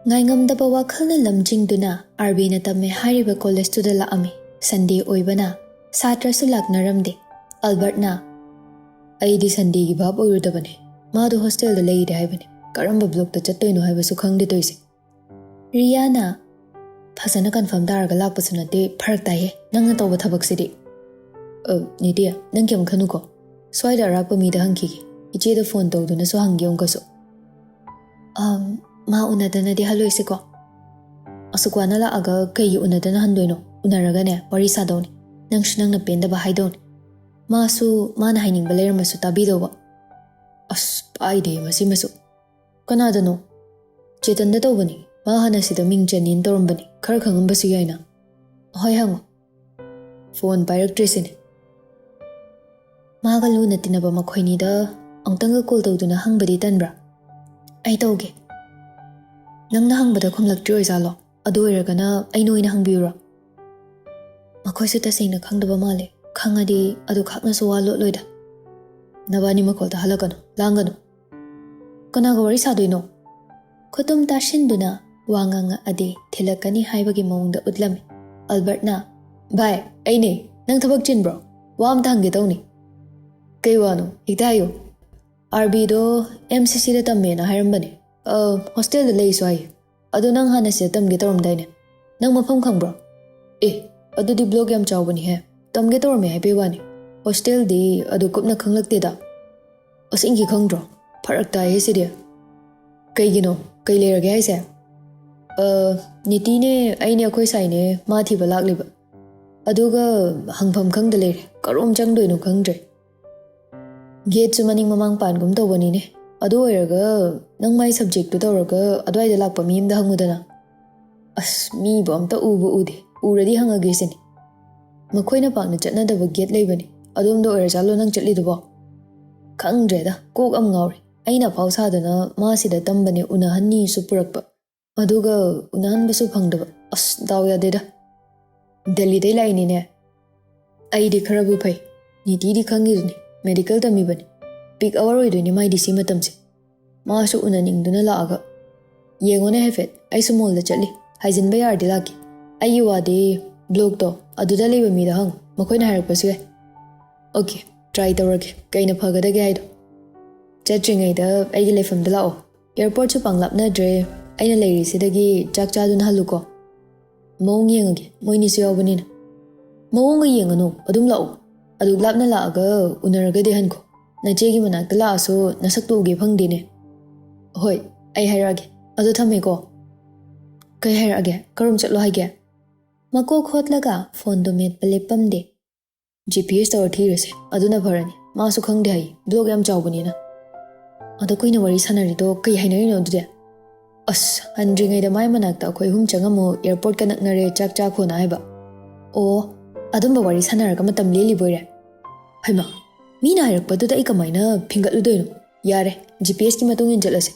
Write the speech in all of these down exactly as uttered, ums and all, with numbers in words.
ꯉꯥꯏꯉꯝꯗꯕ ꯋꯥꯈꯜꯅ ꯂꯝꯖꯤꯡꯗꯨꯅ ꯑꯥꯔꯕꯤꯅ ꯇꯝꯃꯦ ꯍꯥꯏꯔꯤꯕ ꯀꯣꯂꯦꯖꯇꯨꯗ ꯂꯥꯛꯑꯝꯃꯤ꯫ ꯁꯟꯗꯦ ꯑꯣꯏꯕꯅ ꯁꯥꯇ꯭ꯔꯁꯨ ꯂꯥꯛꯅꯔꯝꯗꯦ꯫ ꯑꯜꯕꯔꯠꯅ, "ꯑꯩꯗꯤ ꯁꯟꯗꯦꯒꯤ ꯚꯥꯞ ꯑꯣꯏꯔꯨꯗꯕꯅꯦ꯫ ꯃꯥꯗꯣ ꯍꯣꯁꯇꯦꯜꯗ ꯂꯩꯔꯦ ꯍꯥꯏꯕꯅꯦ꯫ ꯀꯔꯝꯕ ꯕ꯭ꯂꯣꯛꯇ ꯆꯠꯇꯣꯏꯅꯣ ꯍꯥꯏꯕꯁꯨ ꯈꯪꯗꯦ ꯇꯧꯔꯤꯁꯦ꯫" ꯔꯤꯌꯥꯅ, "ꯐꯖꯅ ꯀꯟꯐꯥꯔꯝ ꯇꯥꯔꯒ ꯂꯥꯛꯄꯁꯨ ꯅꯠꯇꯦ, ꯐꯔꯛ ꯇꯥꯏꯍꯦ꯫ ꯅꯪꯅ ꯇꯧꯕ ꯊꯕꯛꯁꯤꯗꯤ꯫" "ꯑ, ꯅꯤꯇꯤ, ꯅꯪ ꯀꯩꯝ ꯈꯟꯅꯨꯀꯣ꯫ ꯁ꯭ꯋꯥꯏꯗ ꯑꯔꯥꯞꯄ ꯃꯤꯗ ꯍꯪꯈꯤꯒꯦ꯫ ꯏꯆꯦꯗ ꯐꯣꯟ ꯇꯧꯗꯨꯅꯁꯨ ꯍꯪꯒꯦ ꯑꯃꯨꯛꯀꯁꯨ꯫" "ꯑꯝ, ꯃꯥ ꯎꯅꯗꯅꯗꯤ ꯍꯜꯂꯣꯏꯁꯤꯀꯣ꯫" "ꯑꯁꯨꯛ ꯋꯥꯅ ꯂꯥꯛꯑꯒ ꯀꯩꯒꯤ ꯎꯅꯗꯅ ꯍꯟꯗꯣꯏꯅꯣ? ꯎꯅꯔꯒꯅꯦ, ꯋꯥꯔꯤ ꯁꯥꯗꯧꯅꯤ꯫ ꯅꯪꯁꯨ ꯅꯪꯅ ꯄꯦꯟꯗꯕ ꯍꯥꯏꯗꯧꯅꯤ꯫ ꯃꯥꯁꯨ ꯃꯥꯅ ꯍꯥꯏꯅꯤꯡꯕ ꯂꯩꯔꯝꯃꯁꯨ ꯇꯥꯕꯤꯗꯧꯕ꯫" "ꯑꯁ, ꯄꯥꯏꯗꯦ ꯃꯁꯤꯃꯁꯨ꯫ ꯀꯅꯥꯗꯅꯣ?" "ꯆꯦꯇꯟꯗ ꯇꯧꯕꯅꯤ꯫ ꯃꯥ ꯍꯥꯟꯅ ꯁꯤꯗ ꯃꯤꯡ ꯆꯟꯅꯤꯅ ꯇꯧꯔꯝꯕꯅꯤ꯫ ꯈꯔ ꯈꯪꯉꯝꯕꯁꯨ ꯌꯥꯏꯅ꯫" "ꯍꯣꯏ, ꯍꯪꯉꯣ꯫" ꯐꯣꯟ ꯄꯥꯏꯔꯛꯇ꯭ꯔꯤꯁꯤꯅꯦ꯫ ꯃꯥꯒ ꯂꯨꯅ ꯇꯤꯟꯅꯕ ꯃꯈꯣꯏꯅꯤꯗ ꯑꯃꯨꯛꯇꯪꯒ ꯀꯣꯜ ꯇꯧꯗꯨꯅ ꯍꯪꯕꯗꯤ ꯇꯟꯕ꯭ꯔꯥ? "ꯑꯩ ꯇꯧꯒꯦ꯫ ꯅꯪꯅ ꯍꯪꯕꯗ ꯈꯨꯝꯂꯛꯇ꯭ꯔꯤ ꯑꯣꯏꯖꯥꯠꯂꯣ? ꯑꯗꯨ ꯑꯣꯏꯔꯒꯅ ꯑꯩꯅ ꯑꯣꯏꯅ ꯍꯪꯕꯤꯌꯨꯔꯣ?" ꯃꯈꯣꯏꯁꯨ ꯇꯁꯦꯡꯅ ꯈꯪꯗꯕ ꯃꯥꯜꯂꯦ꯫ ꯈꯪꯉꯗꯤ ꯑꯗꯨ ꯈꯥꯛꯅꯁꯨ ꯋꯥ ꯂꯣꯠꯂꯣꯏꯗ꯫ "ꯅꯕꯥꯅꯤꯃꯛ ꯍꯣꯜꯗ ꯍꯜꯂꯛꯀꯅꯨ, ꯂꯥꯡꯒꯅꯨ꯫" "ꯀꯅꯥꯒ ꯋꯥꯔꯤ ꯁꯥꯗꯣꯏꯅꯣ?" ꯈꯨꯇꯨꯝ ꯇꯥꯁꯤꯟꯗꯨꯅ ꯋꯥ ꯉꯥꯡꯉꯛꯑꯗꯤ ꯊꯤꯜꯂꯛꯀꯅꯤ ꯍꯥꯏꯕꯒꯤ ꯃꯑꯣꯡꯗ ꯎꯠꯂꯝꯃꯤ꯫ ꯑꯜꯕꯔꯠꯅ, "ꯚꯥꯏ, ꯑꯩꯅꯦ꯫ ꯅꯪ ꯊꯕꯛ ꯆꯤꯟꯕ꯭ꯔꯣ? ꯋꯥ ꯑꯝꯇ ꯍꯪꯒꯦ ꯇꯧꯅꯤ꯫" "ꯀꯩ ꯋꯥꯅꯣ? ꯍꯦꯛꯇ ꯍꯥꯏꯌꯨ꯫" "ꯑꯥꯔꯕꯤꯗꯣ ꯑꯦꯝ ꯁꯤ ꯁꯤꯗ ꯇꯝꯃꯦꯅ ꯍꯥꯏꯔꯝꯕꯅꯦ꯫ ꯑ, ꯍꯣꯁꯇꯦꯜꯗ ꯂꯩꯁꯨ ꯍꯥꯏꯌꯦ꯫ ꯑꯗꯣ ꯅꯪ ꯍꯥꯟꯅ ꯁꯤꯗ ꯇꯝꯒꯦ ꯇꯧꯔꯝꯗꯥꯏꯅꯦ? ꯅꯪ ꯃꯐꯝ ꯈꯪꯕ꯭ꯔꯣ?" "ꯑꯦ, ꯑꯗꯨꯗꯤ ꯕ꯭ꯂꯣꯛ ꯌꯥꯝ ꯆꯥꯎꯕꯅꯤꯍꯦ꯫ ꯇꯝꯒꯦ ꯇꯧꯔꯝꯃꯦ ꯍꯥꯏꯕꯩ ꯋꯥꯅꯤ꯫ ꯍꯣꯁꯇꯦꯜꯗꯤ ꯑꯗꯨ ꯀꯨꯞꯅ ꯈꯪꯂꯛꯇꯦꯗ꯫" "ꯑꯁꯦꯡꯀꯤ ꯈꯪꯗ꯭ꯔꯣ? ꯐꯔꯛ ꯇꯥꯏꯍꯦ ꯁꯤꯗꯤ꯫" "ꯀꯩꯒꯤꯅꯣ? ꯀꯩ ꯂꯩꯔꯒꯦ ꯍꯥꯏꯁꯦ?" "ꯑ, ꯅꯤꯇꯤꯅꯦ, ꯑꯩꯅꯦ, ꯑꯩꯈꯣꯏ ꯁꯥꯏꯅꯦ ꯃꯥ ꯊꯤꯕ ꯂꯥꯛꯂꯤꯕ꯫ ꯑꯗꯨꯒ ꯍꯪꯐꯝ ꯈꯪꯗ ꯂꯩꯔꯦ꯫ ꯀꯔꯣꯝ ꯆꯪꯗꯣꯏꯅꯣ ꯈꯪꯗ꯭ꯔꯦ꯫ ꯒꯦꯠꯁꯨ ꯃꯅꯤꯡ ꯃꯃꯥꯡ ꯄꯥꯟꯒꯨꯝ ꯇꯧꯕꯅꯤꯅꯦ꯫ ꯑꯗꯨ ꯑꯣꯏꯔꯒ ꯅꯪ ꯃꯥꯏ ꯁꯕꯖꯦꯛꯇꯨ ꯇꯧꯔꯒ ꯑꯗꯨꯋꯥꯏꯗ ꯂꯥꯛꯄ ꯃꯤ ꯑꯝꯗ ꯍꯪꯉꯨꯗꯅ꯫" "ꯑꯁ, ꯃꯤꯕꯨ ꯑꯝꯇ ꯎꯕꯨ ꯎꯗꯦ꯫ ꯎꯔꯗꯤ ꯍꯪꯉꯒꯦ ꯁꯤꯅꯤ꯫ ꯃꯈꯣꯏꯅ ꯄꯥꯛꯅ ꯆꯠꯅꯗꯕ ꯒꯦꯠ ꯂꯩꯕꯅꯤ꯫ ꯑꯗꯣꯝꯗ ꯑꯣꯏꯔꯖꯥꯠꯂꯣ ꯅꯪ ꯆꯠꯂꯤꯗꯨꯕꯣ?" "ꯈꯪꯗ꯭ꯔꯦꯗ, ꯀꯣꯛ ꯑꯃ ꯉꯥꯎꯔꯦ꯫ ꯑꯩꯅ ꯑꯐꯥꯎ ꯁꯥꯗꯅ ꯃꯥ ꯁꯤꯗ ꯇꯝꯕꯅꯦ ꯎꯅꯍꯟꯅꯤꯁꯨ ꯄꯨꯔꯛꯄ꯫ ꯑꯗꯨꯒ ꯎꯅꯍꯟꯕꯁꯨ ꯐꯪꯗꯕ꯫ ꯑꯁ, ꯗꯥꯎ ꯌꯥꯗꯦꯗ꯫ ꯗꯦꯜꯂꯤꯗꯩ ꯂꯥꯛꯏꯅꯤꯅꯦ꯫" "ꯑꯩꯗꯤ ꯈꯔꯕꯨ ꯐꯩ꯫ ꯅꯤꯇꯤꯗꯤ ꯈꯪꯉꯤꯗꯨꯅꯤ, ꯃꯦꯗꯤꯀꯦꯜ ꯇꯝꯃꯤꯕꯅꯤ꯫ ꯄꯤꯛ ꯑꯋꯥꯔ ꯑꯣꯏꯗꯣꯏꯅꯤ ꯃꯥꯏꯗꯤ ꯁꯤ ꯃꯇꯝꯁꯦ꯫ ꯃꯥꯁꯨ ꯎꯅꯅꯤꯡꯗꯨꯅ ꯂꯥꯛꯑꯒ꯫ ꯌꯦꯡꯉꯣꯅꯦ ꯍꯥꯏꯐꯦꯠ, ꯑꯩꯁꯨ ꯃꯣꯜꯗ ꯆꯠꯂꯤ꯫ ꯍꯥꯏꯖꯤꯟꯕ ꯌꯥꯔꯗꯤ ꯂꯥꯛꯀꯦ꯫ ꯑꯩꯒꯤ ꯋꯥꯗꯤ ꯕ꯭ꯂꯣꯛꯇꯣ ꯑꯗꯨꯗ ꯂꯩꯕ ꯃꯤꯗ ꯍꯪꯉꯨ, ꯃꯈꯣꯏꯅ ꯍꯥꯏꯔꯛꯄꯁꯨ ꯌꯥꯏ꯫ ꯑꯣꯀꯦ, ꯇ꯭ꯔꯥꯏ ꯇꯧꯔꯒꯦ꯫ ꯀꯩꯅ ꯐꯒꯗꯒꯦ ꯍꯥꯏꯗꯣ꯫ ꯆꯠꯇ꯭ꯔꯤꯉꯩꯗ ꯑꯩꯒꯤ ꯂꯩꯐꯝꯗ ꯂꯥꯛꯑꯣ꯫ ꯑꯦꯌꯥꯔꯄꯣꯔꯠꯁꯨ ꯄꯥꯡ ꯂꯥꯞꯅꯗ꯭ꯔꯦ꯫ ꯑꯩꯅ ꯂꯩꯔꯤꯁꯤꯗꯒꯤ ꯆꯥꯛ ꯆꯥꯗꯨꯅ ꯍꯜꯂꯨꯀꯣ꯫ ꯃꯑꯣꯡ ꯌꯦꯡꯉꯒꯦ, ꯃꯣꯏꯅꯤꯁꯨ ꯌꯥꯎꯕꯅꯤꯅ꯫ ꯃꯑꯣꯡꯒ ꯌꯦꯡꯉꯅꯨ, ꯑꯗꯨꯝ ꯂꯥꯛꯑꯣ꯫ ꯑꯗꯨꯛ ꯂꯥꯞꯅ ꯂꯥꯛꯑꯒ ꯎꯅꯔꯒꯗꯤ ꯍꯟꯈꯣ꯫ ꯅꯆꯦꯒꯤ ꯃꯅꯥꯛꯇ ꯂꯥꯛꯑꯁꯨ ꯅꯁꯛꯇꯨ ꯎꯒꯦ ꯐꯪꯗꯦꯅꯦ꯫ ꯍꯣꯏ, ꯑꯩ ꯍꯥꯏꯔꯛꯑꯒꯦ꯫ ꯑꯗꯨ ꯊꯝꯃꯦꯀꯣ꯫ ꯀꯩ ꯍꯥꯏꯔꯛꯑꯒꯦ? ꯀꯔꯣꯝ ꯆꯠꯂꯣ ꯍꯥꯏꯒꯦ? ꯃꯀꯣꯛ ꯍꯣꯠꯂꯒ ꯐꯣꯟꯗꯣ ꯃꯦꯠꯄ ꯂꯦꯞꯄꯝꯗꯦ꯫ ꯖꯤ ꯄꯤ ꯑꯦꯁ ꯇꯧꯔ ꯊꯤꯔꯁꯦ, ꯑꯗꯨꯅ ꯐꯔꯅꯤ꯫ ꯃꯥꯁꯨ ꯈꯪꯗꯦ ꯍꯥꯏ, ꯕ꯭ꯂꯣꯛ ꯌꯥꯝ ꯆꯥꯎꯕꯅꯤꯅ꯫ ꯑꯗꯣ ꯀꯨꯏꯅ ꯋꯥꯔꯤ ꯁꯥꯟꯅꯔꯤꯗꯣ ꯀꯩ ꯍꯥꯏꯅꯔꯤꯅꯣ ꯑꯗꯨꯗꯤ? ꯑꯁ, ꯍꯟꯗ꯭ꯔꯤꯉꯩꯗ ꯃꯥꯏ ꯃꯅꯥꯛꯇ ꯑꯩꯈꯣꯏ ꯑꯍꯨꯝ ꯆꯪꯉꯝꯃꯨ, ꯑꯦꯌꯥꯔꯄꯣꯔꯠꯀ ꯅꯛꯅꯔꯦ, ꯆꯥꯛ ꯆꯥꯈꯣꯅ ꯍꯥꯏꯕ꯫ ꯑꯣ, ꯑꯗꯨꯝꯕ ꯋꯥꯔꯤ ꯁꯥꯟꯅꯔꯒ ꯃꯇꯝ ꯂꯦꯜꯂꯤꯕꯣꯏꯔꯦ? ꯍꯩꯃꯥ, ꯃꯤꯅ ꯍꯥꯏꯔꯛꯄꯗꯨꯗ ꯑꯩ ꯀꯃꯥꯏꯅ ꯐꯤꯡꯒꯠꯂꯨꯗꯣꯏꯅꯣ? ꯌꯥꯔꯦ, ꯖꯤ ꯄꯤ ꯑꯦꯁꯀꯤ ꯃꯇꯨꯡ ꯏꯟ ꯆꯠꯂꯁꯦ꯫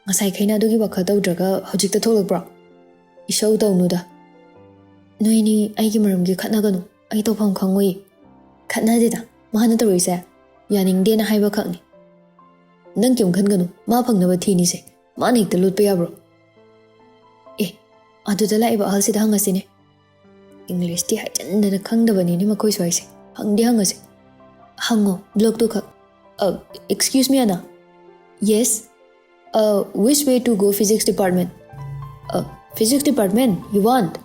ꯉꯁꯥꯏꯈꯩꯅ ꯑꯗꯨꯒꯤ ꯋꯥꯈꯜ ꯇꯧꯗ꯭ꯔꯒ ꯍꯧꯖꯤꯛꯇ ꯊꯣꯛꯂꯛꯄ꯭ꯔꯣ? ꯏꯁꯧ ꯇꯧꯅꯨꯗ꯫ ꯅꯣꯏꯅꯤ ꯑꯩꯒꯤ ꯃꯔꯝꯒꯤ ꯈꯠꯅꯒꯅꯨ, ꯑꯩ ꯇꯧꯐꯝ ꯈꯪꯉꯣꯏꯌꯦ꯫ ꯈꯠꯅꯗꯦꯗ, ꯃꯥꯅ ꯇꯧꯔꯤꯁꯦ ꯌꯥꯅꯤꯡꯗꯦꯅ ꯍꯥꯏꯕ ꯈꯛꯅꯤ꯫ ꯅꯪ ꯀꯩꯝ ꯈꯟꯒꯅꯨ, ꯃꯥ ꯐꯪꯅꯕ ꯊꯤꯅꯤꯁꯦ꯫ ꯃꯥꯅ ꯍꯦꯛꯇ ꯂꯣꯠꯄ ꯌꯥꯕ꯭ꯔꯣ? ꯑꯦ, ꯑꯗꯨꯗ ꯂꯥꯛꯏꯕ ꯑꯍꯜꯁꯤꯗ ꯍꯪꯉꯁꯤꯅꯦ꯫ ꯏꯪꯂꯤꯁꯇꯤ ꯍꯥꯏꯖꯟꯗꯅ ꯈꯪꯗꯕꯅꯤꯅꯦ ꯃꯈꯣꯏ ꯁ꯭ꯋꯥꯏꯁꯦ꯫ ꯍꯪꯗꯤ ꯍꯪꯉꯁꯦ꯫ ꯍꯪꯉꯣ, ꯕ꯭ꯂꯣꯛꯇꯨ ꯈꯛ꯫ ꯑ, excuse me, Anna. Yes? Uh, which way to go physics department? Uh, physics department? You want?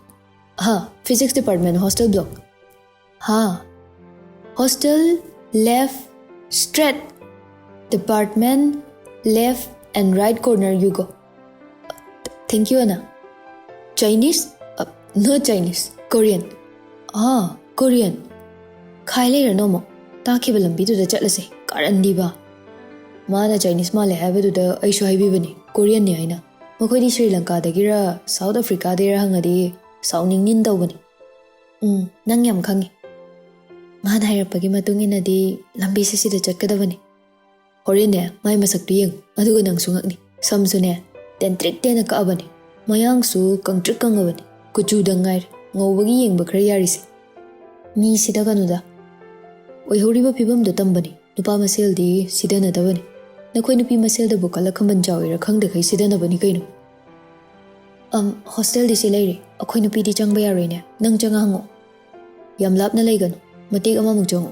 हाँ, physics department, hostel block. हाँ, hostel left straight, department left and right corner you go. Thank you, Anna. Chinese? Uh, not Chinese, Korean. Ah, Korean. ꯈꯥꯏ ꯂꯩꯔꯅꯣ ꯑꯃꯨꯛ꯫ ꯇꯥꯛꯈꯤꯕ ꯂꯝꯕꯤꯗꯨꯗ ꯆꯠꯂꯁꯦ, ꯀꯥꯔꯟꯗꯤꯕ꯫ ꯃꯥꯅ Chinese ꯃꯥꯜꯂꯦ ꯍꯥꯏꯕꯗꯨꯗ ꯑꯩꯁꯨ ꯍꯥꯏꯕꯤꯕꯅꯤ, Koreanꯅꯤ ꯍꯥꯏꯅ꯫ ꯃꯈꯣꯏꯗꯤ ꯁ꯭ꯔꯤ ꯂꯪꯀꯥꯗꯒꯤꯔ South Africaꯗꯒꯤꯔ ꯍꯪꯉꯗꯤ ꯁꯥꯎꯅꯤꯡꯅꯤꯅ ꯇꯧꯕꯅꯤ꯫ ꯎꯝ, ꯅꯪ ꯌꯥꯝ ꯈꯪꯉꯤ꯫ ꯃꯥꯅ ꯍꯥꯏꯔꯛꯄꯒꯤ ꯃꯇꯨꯡ ꯏꯟꯅꯗꯤ ꯂꯝꯕꯤꯁꯦ ꯁꯤꯗ ꯆꯠꯀꯗꯕꯅꯤ꯫ ꯍꯣꯔꯦꯟꯅꯦ, ꯃꯥꯏ ꯃꯁꯛꯇꯨ ꯌꯦꯡꯉꯨ, ꯑꯗꯨꯒ ꯅꯪꯁꯨ ꯉꯛꯅꯤ꯫ ꯁꯝꯁꯨꯅꯦ, ꯇꯦꯟꯇ꯭ꯔꯤꯛ ꯇꯦꯟꯅ ꯀꯛꯑꯕꯅꯤ꯫ ꯃꯌꯥꯡꯁꯨ ꯀꯪꯇ꯭ꯔꯤꯛ ꯀꯪꯉꯕꯅꯤ꯫ ꯀꯨꯆꯨꯗꯪ ꯉꯥꯏꯔꯦ꯫ ꯉꯧꯕꯒꯤ ꯌꯦꯡꯕ ꯈꯔ ꯌꯥꯔꯤꯁꯦ꯫ ꯃꯤ ꯁꯤꯗꯒꯅꯨꯗ꯫ ꯑꯣꯏꯍꯧꯔꯤꯕ ꯐꯤꯕꯝꯗꯣ ꯇꯝꯕꯅꯤ꯫ ꯅꯨꯄꯥ ꯃꯁꯦꯜꯗꯤ ꯁꯤꯗꯅꯗꯕꯅꯤ꯫ ꯅꯈꯣꯏ ꯅꯨꯄꯤ ꯃꯁꯦꯜꯗꯕꯨ ꯀꯜꯂꯛ ꯈꯝꯕꯟ ꯆꯥꯎꯏꯔ ꯈꯪꯗꯈꯩ ꯁꯤꯗꯅꯕꯅꯤ ꯀꯩꯅꯣ꯫ ꯑꯝ, ꯍꯣꯁꯇꯦꯜꯗꯤ ꯁꯤ ꯂꯩꯔꯤ, ꯑꯩꯈꯣꯏ ꯅꯨꯄꯤꯗꯤ ꯆꯪꯕ ꯌꯥꯔꯣꯏꯅꯦ, ꯅꯪ ꯆꯪꯉ ꯍꯪꯉꯣ꯫ ꯌꯥꯝ ꯂꯥꯞꯅ ꯂꯩꯒꯅꯨ, ꯃꯇꯦꯛ ꯑꯃꯃꯨꯛ ꯆꯪꯉꯣ꯫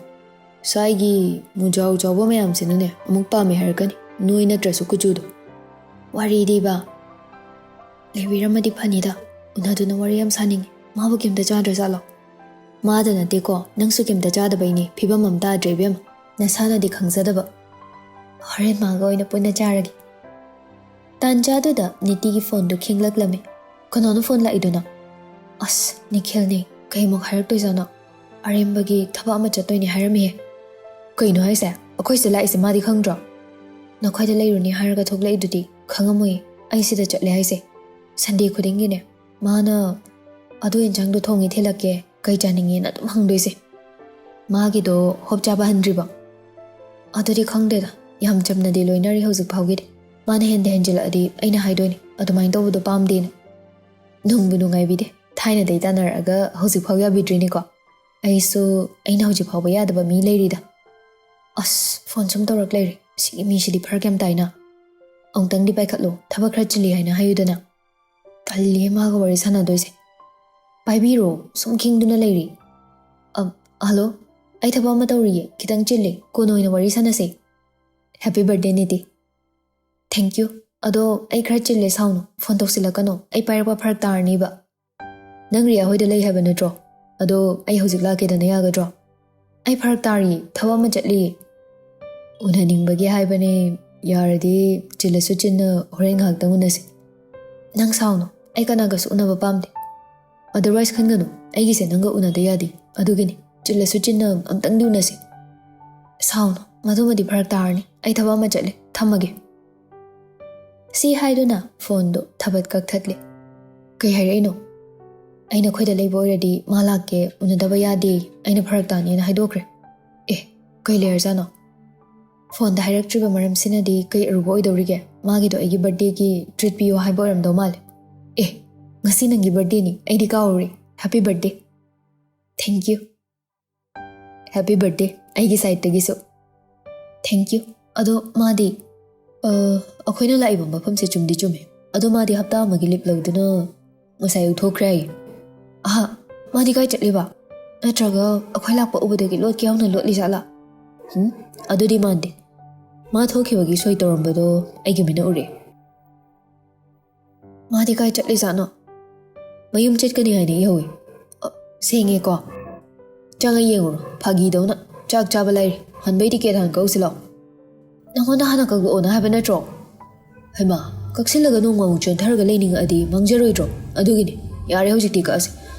ꯁ꯭ꯋꯥꯏꯒꯤ ꯃꯨꯖꯥꯎ ꯆꯥꯎꯕ ꯃꯌꯥꯝꯁꯤꯅꯅꯦ ꯑꯃꯨꯛ ꯄꯥꯝꯃꯦ ꯍꯥꯏꯔꯛꯀꯅꯤ, ꯅꯣꯏ ꯅꯠꯇ꯭ꯔꯁꯨ ꯀꯨꯆꯨꯗꯣ꯫ ꯋꯥꯔꯤꯗꯤꯕ꯫ ꯂꯩꯕꯤꯔꯝꯃꯗꯤ ꯐꯅꯤꯗ, ꯎꯅꯗꯨꯅ ꯋꯥꯔꯤ ꯌꯥꯝ ꯁꯥꯅꯤꯡꯉꯤ꯫ ꯃꯥꯕꯨ ꯀꯩꯝꯇ ꯆꯥꯗ꯭ꯔꯖꯥꯠꯂꯣ? ꯃꯥꯗ ꯅꯠꯇꯦꯀꯣ, ꯅꯪꯁꯨ ꯀꯩꯝꯇ ꯆꯥꯗꯕꯩꯅꯦ, ꯐꯤꯕꯝ ꯑꯃ ꯇꯥꯗ꯭ꯔꯦ ꯏꯕꯦꯝꯃ, ꯅꯁꯥꯅꯗꯤ ꯈꯪꯖꯗꯕ꯫ ꯍꯣꯔꯦꯟ ꯃꯥꯒ ꯑꯣꯏꯅ ꯄꯨꯟꯅ ꯆꯥꯔꯒꯦ꯫ ꯇꯥꯟꯖꯥꯗꯨꯗ ꯅꯤꯇꯤꯒꯤ ꯐꯣꯟꯗꯨ ꯈꯤꯡꯂꯛꯂꯝꯃꯤ꯫ ꯀꯅꯥꯅꯣ ꯐꯣꯟ ꯂꯥꯛꯏꯗꯨꯅ? ꯑꯁ, ꯅꯤꯈꯤꯜꯅꯦ, ꯀꯩꯃꯨꯛ ꯍꯥꯏꯔꯛꯇꯣꯏꯖꯥꯠꯅꯣ? ꯑꯔꯦꯝꯕꯒꯤ ꯊꯕꯛ ꯑꯃ ꯆꯠꯇꯣꯏꯅꯦ ꯍꯥꯏꯔꯝꯃꯤꯍꯦ꯫ ꯀꯩꯅꯣ ꯍꯥꯏꯁꯦ? ꯑꯩꯈꯣꯏ ꯁꯤꯗ ꯂꯥꯛꯏꯁꯦ ꯃꯥꯗꯤ ꯈꯪꯗ꯭ꯔꯣ? ꯅꯈꯣꯏꯗ ꯂꯩꯔꯨꯅꯤ ꯍꯥꯏꯔꯒ ꯊꯣꯛꯂꯛꯏꯗꯨꯗꯤ? ꯈꯪꯉꯝꯃꯣꯏꯌꯦ, ꯑꯩ ꯁꯤꯗ ꯆꯠꯂꯦ ꯍꯥꯏꯁꯦ꯫ ꯁꯟꯗꯦ ꯈꯨꯗꯤꯡꯒꯤꯅꯦ ꯃꯥꯅ "ꯑꯗꯨ ꯌꯦꯟꯁꯥꯡꯗꯣ ꯊꯣꯡꯉꯦ ꯊꯤꯜꯂꯛꯀꯦ, ꯀꯩ ꯆꯥꯅꯤꯡꯉꯦꯅ?" ꯑꯗꯨꯝ ꯍꯪꯗꯣꯏꯁꯦ꯫ ꯃꯥꯒꯤꯗꯣ ꯍꯣꯞ ꯆꯥꯕ ꯍꯟꯗ꯭ꯔꯤꯕꯣ? ꯑꯗꯨꯗꯤ ꯈꯪꯗꯦꯗ, ꯌꯥꯝ ꯆꯝꯅꯗꯤ ꯂꯣꯏꯅꯔꯤ ꯍꯧꯖꯤꯛ ꯐꯥꯎꯒꯤꯗꯤ꯫ ꯃꯥꯅ ꯍꯦꯟꯗ ꯍꯦꯟꯖꯤꯜꯂꯛꯑꯗꯤ ꯑꯩꯅ ꯍꯥꯏꯗꯣꯏꯅꯦ, ꯑꯗꯨꯃꯥꯏꯅ ꯇꯧꯕꯗꯣ ꯄꯥꯝꯗꯦꯅ꯫ ꯅꯨꯡꯕꯨ ꯅꯨꯡꯉꯥꯏꯕꯤꯗꯦ, ꯊꯥꯏꯅꯗꯩ ꯇꯥꯟꯅꯔꯛꯑꯒ ꯍꯧꯖꯤꯛ ꯐꯥꯎ ꯌꯥꯕꯤꯗ꯭ꯔꯤꯅꯤꯀꯣ꯫ ꯑꯩꯁꯨ, ꯑꯩꯅ ꯍꯧꯖꯤꯛ ꯐꯥꯎꯕ ꯌꯥꯗꯕ ꯃꯤ ꯂꯩꯔꯤꯗ꯫ ꯑꯁ, ꯐꯣꯟ ꯁꯨꯝ ꯇꯧꯔꯛ ꯂꯩꯔꯦ, ꯁꯤꯒꯤ ꯃꯤꯁꯤꯗꯤ ꯐꯔꯛ ꯌꯥꯝ ꯇꯥꯏꯅ꯫ ꯑꯃꯨꯛꯇꯪꯗꯤ ꯄꯥꯏꯈꯠꯂꯣ, ꯊꯕꯛ ꯈꯔ ꯆꯤꯜꯂꯤ ꯍꯥꯏꯅ ꯍꯥꯏꯌꯨꯗꯅ꯫ ꯇꯜꯂꯤꯌꯦ ꯃꯥꯒ ꯋꯥꯔꯤ ꯁꯥꯟꯅꯗꯣꯏꯁꯦ꯫ ꯄꯥꯏꯕꯤꯔꯣ, ꯁꯨꯝ ꯈꯤꯡꯗꯨꯅ ꯂꯩꯔꯤ꯫ ꯑ, ꯍꯜꯂꯣ, ꯑꯩ ꯊꯕꯛ ꯑꯃ ꯇꯧꯔꯤꯌꯦ, ꯈꯤꯇꯪ ꯆꯤꯜꯂꯤ, ꯀꯣꯟꯅ ꯑꯣꯏꯅ ꯋꯥꯔꯤ ꯁꯥꯟꯅꯁꯦ꯫ ꯍꯦꯄꯤ ꯕꯔꯊꯗꯦ ꯅꯤꯇꯤ꯫ ꯊꯦꯡꯀ꯭ꯌꯨ꯫ ꯑꯗꯣ ꯑꯩ ꯈꯔ ꯆꯤꯜꯂꯦ, ꯁꯥꯎꯅꯨ, ꯐꯣꯟ ꯇꯧꯁꯤꯜꯂꯛꯀꯅꯣ, ꯑꯩ ꯄꯥꯏꯔꯛꯄ ꯐꯔꯛ ꯇꯥꯔꯅꯤꯕ꯫ ꯅꯪ ꯔꯤꯌꯥ ꯍꯣꯏꯗ ꯂꯩ ꯍꯥꯏꯕ ꯅꯠꯇ꯭ꯔꯣ? ꯑꯗꯣ ꯑꯩ ꯍꯧꯖꯤꯛ ꯂꯥꯛꯀꯦꯗꯅ ꯌꯥꯒꯗ꯭ꯔꯣ? ꯑꯩ ꯐꯔꯛ ꯇꯥꯔꯤꯌꯦ, ꯊꯕꯛ ꯑꯃ ꯆꯠꯂꯤꯌꯦ꯫ ꯎꯅꯅꯤꯡꯕꯒꯤ ꯍꯥꯏꯕꯅꯦ, ꯌꯥꯔꯗꯤ ꯆꯤꯜꯂꯁꯨ ꯆꯤꯟꯅ ꯍꯣꯔꯦꯟ ꯉꯥꯏꯍꯥꯛꯇꯪ ꯎꯅꯁꯤ꯫ ꯅꯪ ꯁꯥꯎꯅꯨ, ꯑꯩ ꯀꯅꯥꯒꯁꯨ ꯎꯅꯕ ꯄꯥꯝꯗꯦ꯫ ꯑꯗꯔꯋꯥꯏꯁ ꯈꯟꯒꯅꯨ, ꯑꯩꯒꯤꯁꯦ ꯅꯪꯒ ꯎꯅꯗ ꯌꯥꯗꯦ, ꯑꯗꯨꯒꯤꯅꯤ꯫ ꯆꯤꯜꯂꯁꯨ ꯆꯤꯟꯅ ꯑꯝꯇꯪꯗꯤ ꯎꯅꯁꯤ꯫ ꯁꯥꯎꯅꯨ, ꯃꯗꯨꯃꯗꯤ ꯐꯔꯛ ꯇꯥꯔꯅꯤ, ꯑꯩ ꯊꯕꯛ ꯑꯃ ꯆꯠꯂꯦ, ꯊꯝꯃꯒꯦ꯫ ꯁꯤ ꯍꯥꯏꯗꯨꯅ ꯐꯣꯟꯗꯨ ꯊꯕꯠ ꯀꯛꯊꯠꯂꯦ꯫ ꯀꯩ ꯍꯥꯏꯔꯛꯏꯅꯣ? ꯑꯩꯅ ꯑꯩꯈꯣꯏꯗ ꯂꯩꯕ ꯑꯣꯏꯔꯗꯤ ꯃꯥ ꯂꯥꯛꯀꯦ, ꯎꯅꯗꯕ ꯌꯥꯗꯦ, ꯑꯩꯅ ꯐꯔꯛ ꯇꯥꯅꯤꯅ ꯍꯥꯏꯗꯣꯛꯈ꯭ꯔꯦ꯫ ꯑꯦ, ꯀꯩ ꯂꯩꯔꯖꯥꯠꯅꯣ? ꯐꯣꯟꯗ ꯍꯥꯏꯔꯛꯇ꯭ꯔꯤꯕ ꯃꯔꯝꯁꯤꯅꯗꯤ ꯀꯩ ꯑꯔꯨꯕ ꯑꯣꯏꯗꯧꯔꯤꯒꯦ? ꯃꯥꯒꯤꯗꯣ ꯑꯩꯒꯤ ꯕꯔꯊꯗꯦꯒꯤ ꯇ꯭ꯔꯤꯠ ꯄꯤꯌꯣ ꯍꯥꯏꯕ ꯑꯣꯏꯔꯝꯗꯧ ꯃꯥꯜꯂꯦ꯫ ꯑꯦ, ꯉꯁꯤ ꯅꯪꯒꯤ ꯕꯔꯊꯗꯦꯅꯤ, ꯑꯩꯗꯤ ꯀꯥꯎꯔꯨꯔꯦ꯫ Happy birthday. Thank you. Happy birthday ꯑꯩꯒꯤ ꯁꯥꯏꯠꯇꯒꯤꯁꯨ꯫ ꯊꯦꯡꯀ꯭ꯌꯨ꯫ ꯑꯗꯣ ꯃꯥꯗꯤ? ꯑ, ꯑꯩꯈꯣꯏꯅ ꯂꯥꯛꯏꯕ ꯃꯐꯝꯁꯦ ꯆꯨꯝꯗꯤ ꯆꯨꯝꯃꯦ, ꯑꯗꯣ ꯃꯥꯗꯤ ꯍꯞꯇꯥ ꯑꯃꯒꯤ ꯂꯤꯞ ꯂꯧꯗꯨꯅ ꯉꯁꯥꯏ ꯑꯌꯨꯛ ꯊꯣꯛꯈ꯭ꯔꯦ ꯍꯥꯏꯌꯦ꯫ ꯑꯍꯥ, ꯃꯥꯗꯤ ꯀꯥꯏ ꯆꯠꯂꯤꯕ? ꯅꯠꯇ꯭ꯔꯒ ꯑꯩꯈꯣꯏ ꯂꯥꯛꯄ ꯎꯕꯗꯒꯤ ꯂꯣꯠꯀꯦ ꯌꯥꯎꯅ ꯂꯣꯠꯂꯤ ꯖꯥꯠꯂꯥ? ꯍꯨꯝ? ꯑꯗꯨꯗꯤ ꯃꯥꯟꯗꯦ꯫ ꯃꯥ ꯊꯣꯛꯈꯤꯕꯒꯤ ꯁꯣꯏ ꯇꯧꯔꯝꯕꯗꯣ ꯑꯩꯒꯤ ꯃꯤꯠꯅ ꯎꯔꯦ꯫ ꯃꯥꯗꯤ ꯀꯥꯏ ꯆꯠꯂꯤꯖꯥꯠꯅꯣ? ꯃꯌꯨꯝ ꯆꯠꯀꯅꯤ ꯍꯥꯏꯅ ꯏꯍꯧꯏ꯫ ꯑ, ꯁꯦꯡꯉꯦꯀꯣ? ꯆꯪꯉ ꯌꯦꯡꯉꯨꯔꯣ, ꯐꯥꯒꯤꯗꯧꯅ꯫ ꯆꯥꯛ ꯆꯥꯕ ꯂꯩꯔꯤ, ꯍꯟꯕꯩ ꯇꯤꯀꯦꯠ ꯍꯥꯟꯅ ꯀꯛꯎꯁꯤ ꯂꯥꯛꯑꯣ꯫ ꯅꯪꯉꯣꯟꯗ ꯍꯥꯟꯅ ꯀꯛꯂꯛꯑꯣꯅ ꯍꯥꯏꯕ ꯅꯠꯇ꯭ꯔꯣ? ꯍꯩꯃꯥ, ꯀꯛꯁꯤꯜꯂꯒ ꯅꯣꯡꯃꯃꯨꯛ ꯆꯣꯟꯊꯔꯒ ꯂꯩꯅꯤꯡꯉꯛꯑꯗꯤ ꯃꯥꯡꯖꯔꯣꯏꯗ꯭ꯔꯣ? ꯑꯗꯨꯒꯤꯅꯤ꯫ ꯌꯥꯔꯦ, ꯍꯧꯖꯤꯛꯇꯤ ꯀꯛꯑꯁꯤ꯫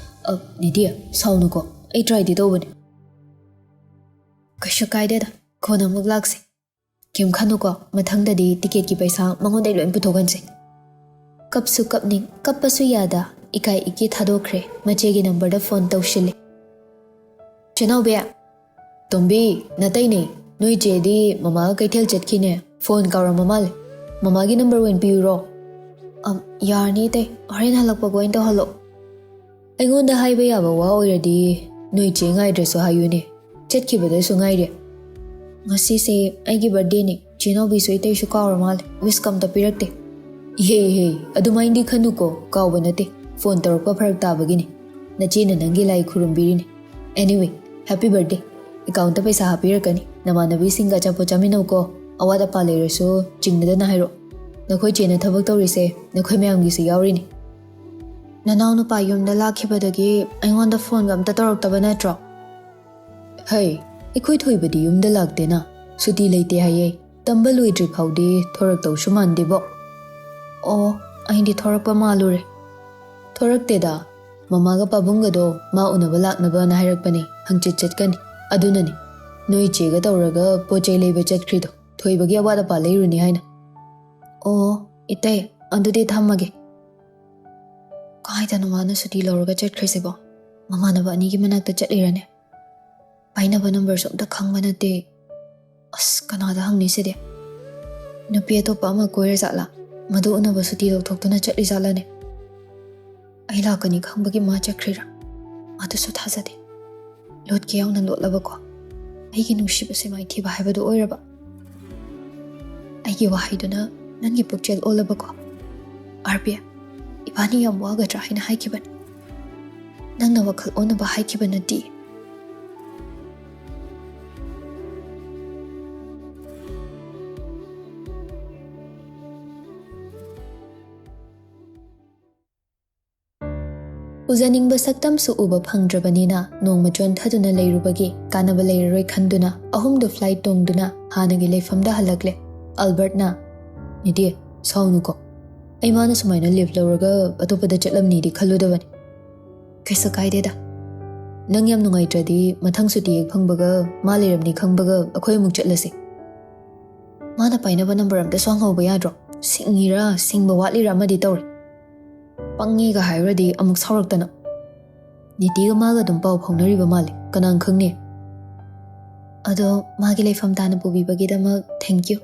ꯑ, ꯅꯤꯇꯤ, ꯁꯥꯎꯅꯨꯀꯣ, ꯑꯩ ꯇ꯭ꯔꯥꯏꯗꯤ ꯇꯧꯕꯅꯦ꯫ ꯀꯩꯁꯨ ꯀꯥꯏꯗꯦꯗ, ꯀꯣꯟꯅ ꯑꯃꯨꯛ ꯂꯥꯛꯁꯤ꯫ ꯀꯩꯝ ꯈꯟꯅꯨꯀꯣ, ꯃꯊꯪꯗꯗꯤ ꯇꯤꯀꯦꯠꯀꯤ ꯄꯩꯁꯥ ꯃꯉꯣꯟꯗꯩ ꯂꯣꯏ ꯄꯨꯊꯣꯛꯍꯟꯁꯦ꯫ ꯀꯞꯁꯨ ꯀꯞꯅꯤꯡ, ꯀꯞꯄꯁꯨ ꯌꯥꯗ, ꯏꯀꯥꯏ ꯏꯀꯤ ꯊꯥꯗꯣꯛꯈ꯭ꯔꯦ, ꯃꯆꯦꯒꯤ ꯅꯝꯕꯔꯗ ꯐꯣꯟ ꯇꯧꯁꯤꯜꯂꯦ꯫ "ꯆꯦꯅꯥꯎꯕꯤ!" "ꯇꯣꯝꯕꯤ, ꯅꯇꯩꯅꯦ꯫ ꯅꯣꯏ ꯆꯦꯗꯤ ꯃꯃꯥꯒ ꯀꯩꯊꯦꯜ ꯆꯠꯈꯤꯅꯦ, ꯐꯣꯟ ꯀꯥꯎꯔꯝꯃ ꯃꯥꯜꯂꯦ꯫ ꯃꯃꯥꯒꯤ ꯅꯝꯕꯔ ꯑꯣꯏꯅ ꯄꯤꯌꯨꯔꯣ?" "ꯑꯝ, ꯌꯥꯔꯅꯤ ꯏꯇꯩ, ꯍꯣꯔꯦꯟ ꯍꯜꯂꯛꯄꯒ ꯑꯣꯏꯅ ꯇꯧꯍꯜꯂꯣ꯫" "ꯑꯩꯉꯣꯟꯗ ꯍꯥꯏꯕ ꯌꯥꯕ ꯋꯥ ꯑꯣꯏꯔꯗꯤ ꯅꯣꯏ ꯆꯦ ꯉꯥꯏꯗ꯭ꯔꯁꯨ ꯍꯥꯏꯌꯨꯅꯦ, ꯆꯠꯈꯤꯕꯗꯁꯨ ꯉꯥꯏꯔꯦ꯫ ꯉꯁꯤꯁꯦ ꯑꯩꯒꯤ ꯕꯥꯔꯗꯦꯅꯦ, ꯆꯦꯅꯥꯎꯕꯤꯁꯨ ꯏꯇꯩꯁꯨ ꯀꯥꯎꯔ ꯃꯥꯜꯂꯦ, ꯋꯤꯁ ꯀꯝꯇ ꯄꯤꯔꯛꯇꯦ꯫" "ꯏꯍꯦ ꯏꯍꯦ, ꯑꯗꯨꯃꯥꯏꯅꯗꯤ ꯈꯟꯅꯨꯀꯣ, ꯀꯥꯎꯕ ꯅꯠꯇꯦ, ꯐꯣꯟ ꯇꯧꯔꯛꯄ ꯐꯔꯛ ꯇꯥꯕꯒꯤꯅꯦ꯫ ꯅꯆꯦꯅ ꯅꯪꯒꯤ ꯂꯥꯏ ꯈꯨꯔꯨꯝꯕꯤꯔꯤꯅꯦ꯫ Anyway, happy birthday꯫ ꯑꯦꯀꯥꯎꯟꯇ ꯄꯩꯁꯥ ꯍꯥꯞꯄꯤꯔꯛꯀꯅꯤ, ꯅꯃꯥꯟꯅꯕꯤꯁꯤꯡꯒ ꯑꯆꯥꯄꯣꯠ ꯆꯥꯃꯤꯟꯅꯧꯀꯣ, ꯑꯋꯥꯠ ꯑꯄꯥ ꯂꯩꯔꯁꯨ ꯆꯤꯡꯅꯗꯅ ꯍꯥꯏꯔꯛꯑꯣ꯫ ꯅꯈꯣꯏ ꯆꯦꯅ ꯊꯕꯛ ꯇꯧꯔꯤꯁꯦ ꯅꯈꯣꯏ ꯃꯌꯥꯝꯒꯤꯁꯨ ꯌꯥꯎꯔꯤꯅꯦ꯫" "ꯅꯅꯥꯎ ꯅꯨꯄꯥ ꯌꯨꯝꯗ ꯂꯥꯛꯈꯤꯕꯗꯒꯤ ꯑꯩꯉꯣꯟꯗ ꯐꯣꯟꯒ ꯑꯝꯇ ꯇꯧꯔꯛꯇꯕ ꯅꯠꯇ꯭ꯔꯣ?" "ꯍꯩ, ꯑꯩꯈꯣꯏ ꯊꯣꯏꯕꯗꯤ ꯌꯨꯝꯗ ꯂꯥꯛꯇꯦꯅ, ꯁꯨꯇꯤ ꯂꯩꯇꯦ ꯍꯥꯏꯌꯦ꯫ ꯇꯝꯕ ꯂꯣꯏꯗ꯭ꯔꯤ ꯐꯥꯎꯗꯤ ꯊꯣꯔꯛꯇꯧꯁꯨ ꯃꯥꯟꯗꯦꯕꯣ꯫" "ꯑꯣ, ꯑꯩꯗꯤ ꯊꯣꯔꯛꯄ ꯃꯥꯜꯂꯨꯔꯦ꯫" "ꯊꯣꯔꯛꯇꯦꯗ, ꯃꯃꯥꯒ ꯄꯥꯕꯨꯡꯒꯗꯣ ꯃꯥ ꯎꯅꯕ ꯂꯥꯛꯅꯕꯅ ꯍꯥꯏꯔꯛꯄꯅꯦ, ꯍꯪꯆꯤꯠ ꯆꯠꯀꯅꯤ꯫ ꯑꯗꯨꯅꯅꯦ, ꯅꯣꯏ ꯆꯦꯒ ꯇꯧꯔꯒ ꯄꯣꯠ ꯆꯩ ꯂꯩꯕ ꯆꯠꯈ꯭ꯔꯤꯗꯣ, ꯊꯣꯏꯕꯒꯤ ꯑꯋꯥꯠ ꯑꯄꯥ ꯂꯩꯔꯨꯅꯤ ꯍꯥꯏꯅ꯫" "ꯑꯣ, ꯏꯇꯩ, ꯑꯗꯨꯗꯤ ꯊꯝꯃꯒꯦ꯫" "ꯀꯥꯏꯗꯅꯣ ꯃꯥꯅ ꯁꯨꯇꯤ ꯂꯧꯔꯒ ꯆꯠꯈ꯭ꯔꯤꯁꯤꯕꯣ? ꯃꯃꯥꯟꯅꯕ ꯑꯅꯤꯒꯤ ꯃꯅꯥꯛꯇ ꯆꯠꯂꯤꯔꯅꯦ? ꯄꯥꯏꯅꯕ ꯅꯝꯕꯔꯁꯨ ꯑꯝꯇ ꯈꯪꯕ ꯅꯠꯇꯦ꯫ ꯑꯁ, ꯀꯅꯥꯗ ꯍꯪꯅꯤ ꯁꯤꯗꯤ? ꯅꯨꯄꯤ ꯑꯇꯣꯞꯄ ꯑꯃ ꯀꯣꯏꯔ ꯖꯥꯠꯂꯥ? ꯃꯗꯨ ꯎꯅꯕ ꯁꯨꯇꯤ ꯂꯧꯊꯣꯛꯇꯨꯅ ꯆꯠꯂꯤ ꯖꯥꯠꯂꯅꯦ? ꯑꯩ ꯂꯥꯛꯀꯅꯤ ꯈꯪꯕꯒꯤ ꯃꯥ ꯆꯠꯈ꯭ꯔꯤꯔꯥ? ꯑꯗꯨꯁꯨ ꯊꯥꯖꯗꯦ꯫ ꯂꯣꯠꯀꯦ ꯌꯥꯎꯅ ꯂꯣꯠꯂꯕꯀꯣ꯫ ꯑꯩꯒꯤ ꯅꯨꯡꯁꯤꯕꯁꯦ ꯃꯥꯏꯊꯤꯕ ꯍꯥꯏꯕꯗꯨ ꯑꯣꯏꯔꯕ? ꯑꯩ ꯀꯤ ꯋꯥꯍꯩꯗꯨꯅ ꯅꯪꯒꯤ ꯄꯨꯛꯆꯦꯜ ꯑꯣꯜꯂꯕꯀꯣ? ꯑꯥꯔꯕꯤ, ꯏꯕꯥꯅꯤ ꯌꯥꯝ ꯋꯥꯒꯗ꯭ꯔꯥ ꯍꯥꯏꯅ ꯍꯥꯏꯈꯤꯕꯅꯤ꯫ ꯅꯪꯅ ꯋꯥꯈꯜ ꯑꯣꯟꯅꯕ ꯍꯥꯏꯈꯤꯕ ꯅꯠꯇꯦ꯫ ꯎꯖꯅꯤꯡꯕ ꯁꯛꯇꯝꯁꯨ ꯎꯕ ꯐꯪꯗ꯭ꯔꯕꯅꯤꯅ ꯅꯣꯡꯃ ꯆꯣꯟꯊꯗꯨꯅ ꯂꯩꯔꯨꯕꯒꯤ ꯀꯥꯟꯅꯕ ꯂꯩꯔꯔꯣꯏ ꯈꯟꯗꯨꯅ ꯑꯍꯨꯝꯗꯨ ꯐ꯭ꯂꯥꯏꯠ ꯇꯣꯡꯗꯨꯅ ꯍꯥꯟꯅꯒꯤ ꯂꯩꯐꯝꯗ ꯍꯜꯂꯛꯂꯦ꯫ ꯑꯜꯕꯔꯠꯅ, "ꯅꯤꯇꯤ, ꯁꯥꯎꯅꯨꯀꯣ꯫ ꯑꯩ ꯃꯥꯅ ꯁꯨꯃꯥꯏꯅ ꯂꯤꯐ ꯂꯧꯔꯒ ꯑꯇꯣꯞꯄꯗ ꯆꯠꯂꯝꯅꯤꯗꯤ ꯈꯜꯂꯨꯗꯕꯅꯤ꯫ ꯀꯩꯁꯨ ꯀꯥꯏꯗꯦꯗ꯫ ꯅꯪ ꯌꯥꯝ ꯅꯨꯡꯉꯥꯏꯇ꯭ꯔꯗꯤ ꯃꯊꯪ ꯁꯨꯇꯤ ꯍꯦꯛ ꯐꯪꯕꯒ ꯃꯥ ꯂꯩꯔꯝꯅꯤ ꯈꯪꯕꯒ ꯑꯩꯈꯣꯏ ꯑꯃꯨꯛ ꯆꯠꯂꯁꯤ꯫ ꯃꯥꯅ ꯄꯥꯏꯅꯕ ꯅꯝꯕꯔ ꯑꯝꯇꯁꯨ ꯍꯪꯍꯧꯕ ꯌꯥꯗ꯭ꯔꯣ? ꯁꯤꯡꯉꯤꯔꯥ ꯁꯤꯡꯕ ꯋꯥꯠꯂꯤꯔꯥ ꯑꯃꯗꯤ ꯇꯧꯔꯦ꯫ ꯄꯪꯉꯦꯒ ꯍꯥꯏꯔꯨꯔꯗꯤ ꯑꯃꯨꯛ ꯁꯥꯎꯔꯛꯇꯅ꯫ ꯅꯤꯇꯤꯒ ꯃꯥꯒ ꯑꯗꯨꯝ ꯄꯥꯎ ꯐꯥꯎꯅꯔꯤꯕ ꯃꯥꯜꯂꯦ, ꯀꯅꯥꯅ ꯈꯪꯅꯤ?" "ꯑꯗꯣ ꯃꯥꯒꯤ ꯂꯩꯐꯝ ꯇꯥꯅ ꯄꯨꯕꯤꯕꯒꯤꯗꯃꯛ thank you꯫